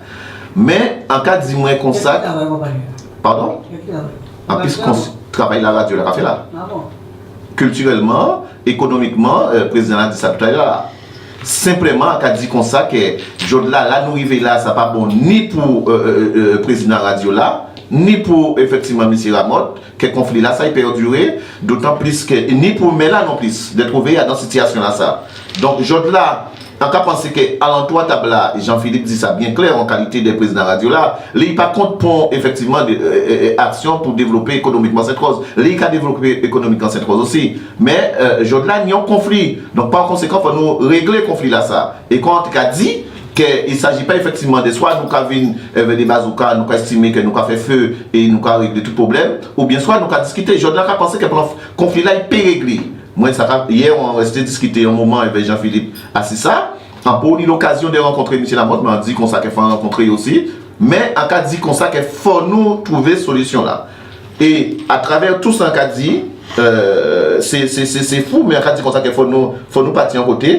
Mé an ka di mwen konsa. Kèl travay konpayi-a? Padon? Kèl travay? An plis, travay-la, radio-la ka fè la. Ah bon? Kiltirelman, ékonomikman, euh, prézidan-la di sa toutalè-la. Senpleman, an ka di konsa ke jòdla, la nou rivé la, sa pa bon ni pou, euh, euh, euh, prézidan radio-la, ni pou, éfektivman, misié Lamothe, ke konfli-lasa i pèdiré, dotan plis ke, ni pou mè-la non plis, de trouvé adan sitiasion-lasa. Donk, jòdla, an ka pansé ke alantou a tab-la, Jean-Philippe di sa bien klè, an kalité de prézidan radio-la, li pa kont pon, éfektivman, de, euh, euh, euh, aksion pou dévlopé ékonomikman Sent-Wòz. Li ka dévlopé ékonomikman Sent-Wòz osi. Mé, euh, jòdla, ni an konfli. Donk, pa konsékan, fo nou réglé konfli-lasa. É kon an té ka di, ke il s'agit pas éfektivman de swa nou ka vin, euh, avek dé bazouka, nou ka estimé ke nou ka fè fé é nou ka réglé tout pwoblem, oubien swa nou ka diskité. Jòdla, an ka pansé ke konf-, konfli-la, i pé réglé. Mwen, sa ka, yè, an resté diskité an moman avek Jean-Philippe asi sa. An pa ni lokazion de rankontré misié Lamothe, mé an di konsa ke fo an rankontré osi. Mé an ka di konsa ke fo nou trouvé solision-la. É atravè tou sa an ka di, euh, sé, sé, sé, sé fou, mé an ka di konsa ke fo nou, fo nou pati an koté.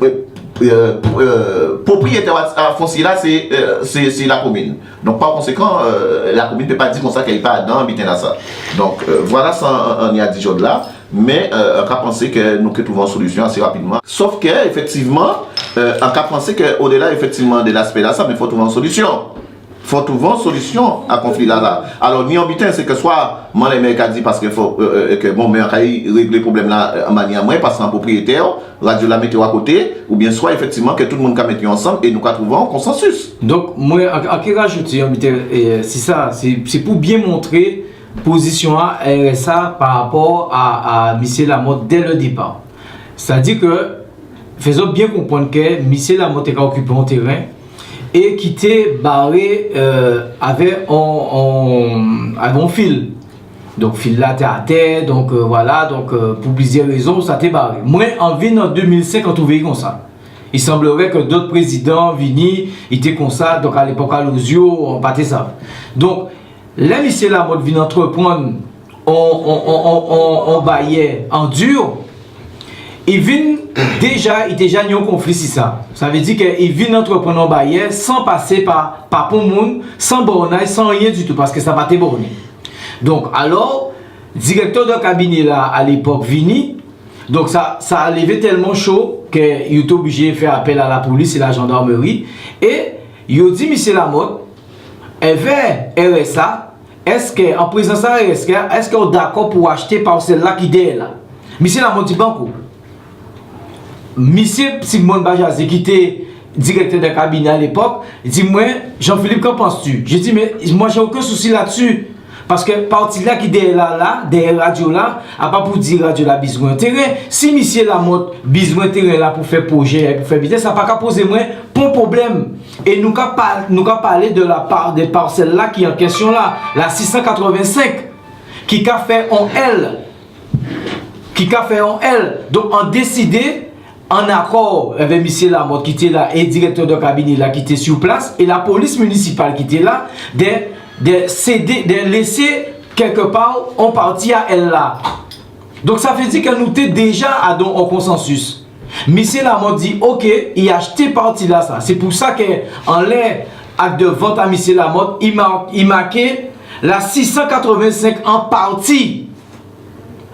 Euh, euh, euh, pwopriétè a, a fonsié-la, sé, euh, sé, sé lakomin. Donk, pa konsékan, euh, lakomin pé pa di konsa ke i pa adan biten-lasa. Donk, euh, vwala sa an, an, an ni a di jòdla. Mé, euh, an ka pansé ke nou ké trouvé an solision asé rapidman. Sof ke, éfektivman, euh, an ka pansé ke, odela, éfektivman, de laspé-lasa, mé fo trouvé an solision. Fo trouvé an solision a konfli-la la. Alò, ni an biten, sé ke swa, mwen, lè mè ka di, paske fo, euh, euh, ke, bon, mé an kay réglé pwoblem-la, euh, an manniè mwen, paske an pwopriétè, radio-la mété'w a koté, oubien swa, éfektivman, ke tout moun ka mété'w ansanm é nou ka trouvé an konsansis. Donk, mwen, an, an ké rajouté an biten, euh, si sa, sé, sé pou bien montré pozision a R S A pa rapò a, a misié Lamothe dès le départ. Sétadi ke, fè zot bien konprann ke misié Lamothe té ka okipé an téren é ki té baré, euh, avè an, an, avè an fil. Donk, fil-la té atè, donk, euh, vwala, donk, euh, pou pliziè rézon, sa té baré. Mwen, an vin an dé mil senk, an trouvé'y konsa. I sanblerait ke dot prézidan vini, i té konsa, donk, a lépok Alouzio, an pa té sav. Donk, lè misié Lamothe vin antreprann an, an, an, an, an, an baryè an dir, i vin déja, i té ja ni an konfli si sa. Sa vé di ke i vin antreprann an baryè san pasé pa, pa pon moun, san bònay, san rien ditou, paske sa pa té bòné. Donk, alò, direktè de kabiné-la, a lépok, vini, donk sa, sa lévé telman cho ke yo té oblijé fè apel a lapolis é lajandarmri, é yo di misié Lamothe, èvè R S A, Eske, an prézans a R S A, eske ou dakò pou achté parsel-la ki dèyè la? Misié Lamothe di banko. Misié Sigmond Bajazet, ki té direktè de kabiné a lépok, di mwen, Jean-Philippe, qu'en penses-tu? Je dis, mais moi, j'ai aucun souci là-dessus. Paske pati-la ki dèyè la, la, dèyè radio-la, a pa pou di radio-la bizwen téren. Si misié Lamothe bizwen téren-la pou fè pwojé, pou fè biznis, sa pa ka pozé mwen pon pwoblem. É nou ka pa, nou ka palé de la pa-, de parsel-la ki an kestion la, la sis san katrèvensenk, ki ka fè an L, ki ka fè an L. Donk, an désidé, an akò avè misié Lamothe ki té la é direktè de kabiné-la ki té sur place, é lapolis minisipal ki té la, de, de sédé, de lésé kèlkepa an pati a L-la. Donk, sa vé di ke nou té déja adan an konsansis. Misié Lamothe di, oké, i achté pati-lasa. Sé pou sa ke, anlè ak de vant a misié Lamothe, i ma-, i maké la sis san katrèvensenk an pati.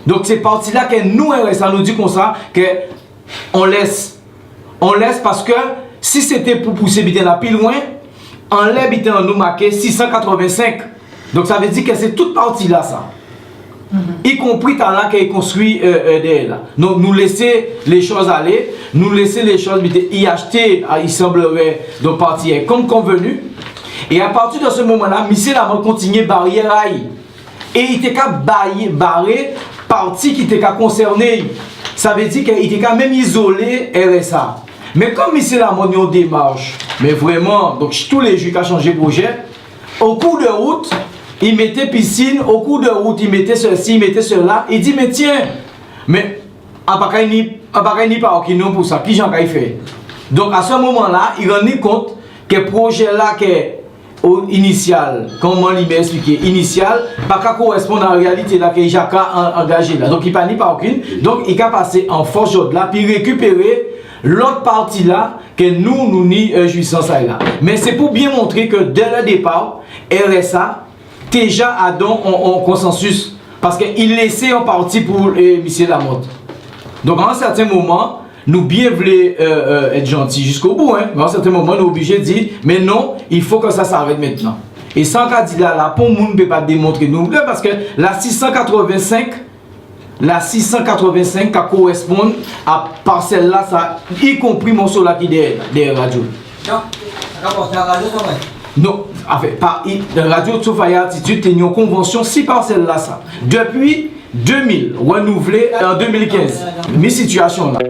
Donk, sé pati-la ke nou, R S A, nou di konsa, ke on lès. On lès paske si sé té pou pousé biten-la pi lwen, anlè biten-la nou maké sis san katrèvensenk. Donk, sa vé di ke sé tout pati-lasa. I konpri tala ke i konstwi, euh, euh, dèyè la. Donk, nou lésé lé choz alé, nou lésé lé choz, mé té, i achté, a, i sanblerait, donk, pati-a, kon konvni. É a pati de se moman-la, misié Lamothe kontinié baryè a'y. É i té ka bay-, baré pati ki té ka konsèné. Sa vé di ke i té ka menm izolé R S A. Mé kon misié Lamothe ni on démach, mé vréman, donk, tou lé jou i ka chanjé pwojé, o kou de wout, i mété pisin, o kou de wout, i mété sesi, i mété sela, i di, mé tien, mé a pa kay ni An pa ka ni parking non pou sa, kijan an kay fè? Donk, a se moman-la, i rann li kont ke pwojé-la ke o inisyal, kouman li mèt èspliké, inisyal, pa ka korèsponn a réyalité-la ke i ja ka an-, angajé la. Donk, i pa ni parking, donk, i ka pasé an fòs jòd-la, pi rékipéré lòt pati-la ke nou, nou ni, euh, jwisans a-y la. Mé sé pou byen montré ke dè lè dépa, R S A té ja adan on, on konsansis, paske i lésé on pati pou, euh, misyé Lamothe. Donk, a on sèten moman, nou byen vlé, euh, euh, èt janti jiskobou, en, mé a on sèten moman, nou oblijé di, mé non, il faut que ça s'arrête maintenant. É sa an ka di la, la, pon moun pé pa démontré nou, paske la sis san katrèvensenk, la sis san katrèvensenk ka korèsponn a pasèl-lasa, i konpri mòso-la ki dèyè, dèyè radyo. Non, sa ka pòté a radyo, sa, wè. Non, anfen, pa, i, radyo Soufrière Altitude té ni on konvansyon si pasèl-lasa. Dépi dé mil, rènouvlé an dé mil kenz. Mi sitiyasyon-la.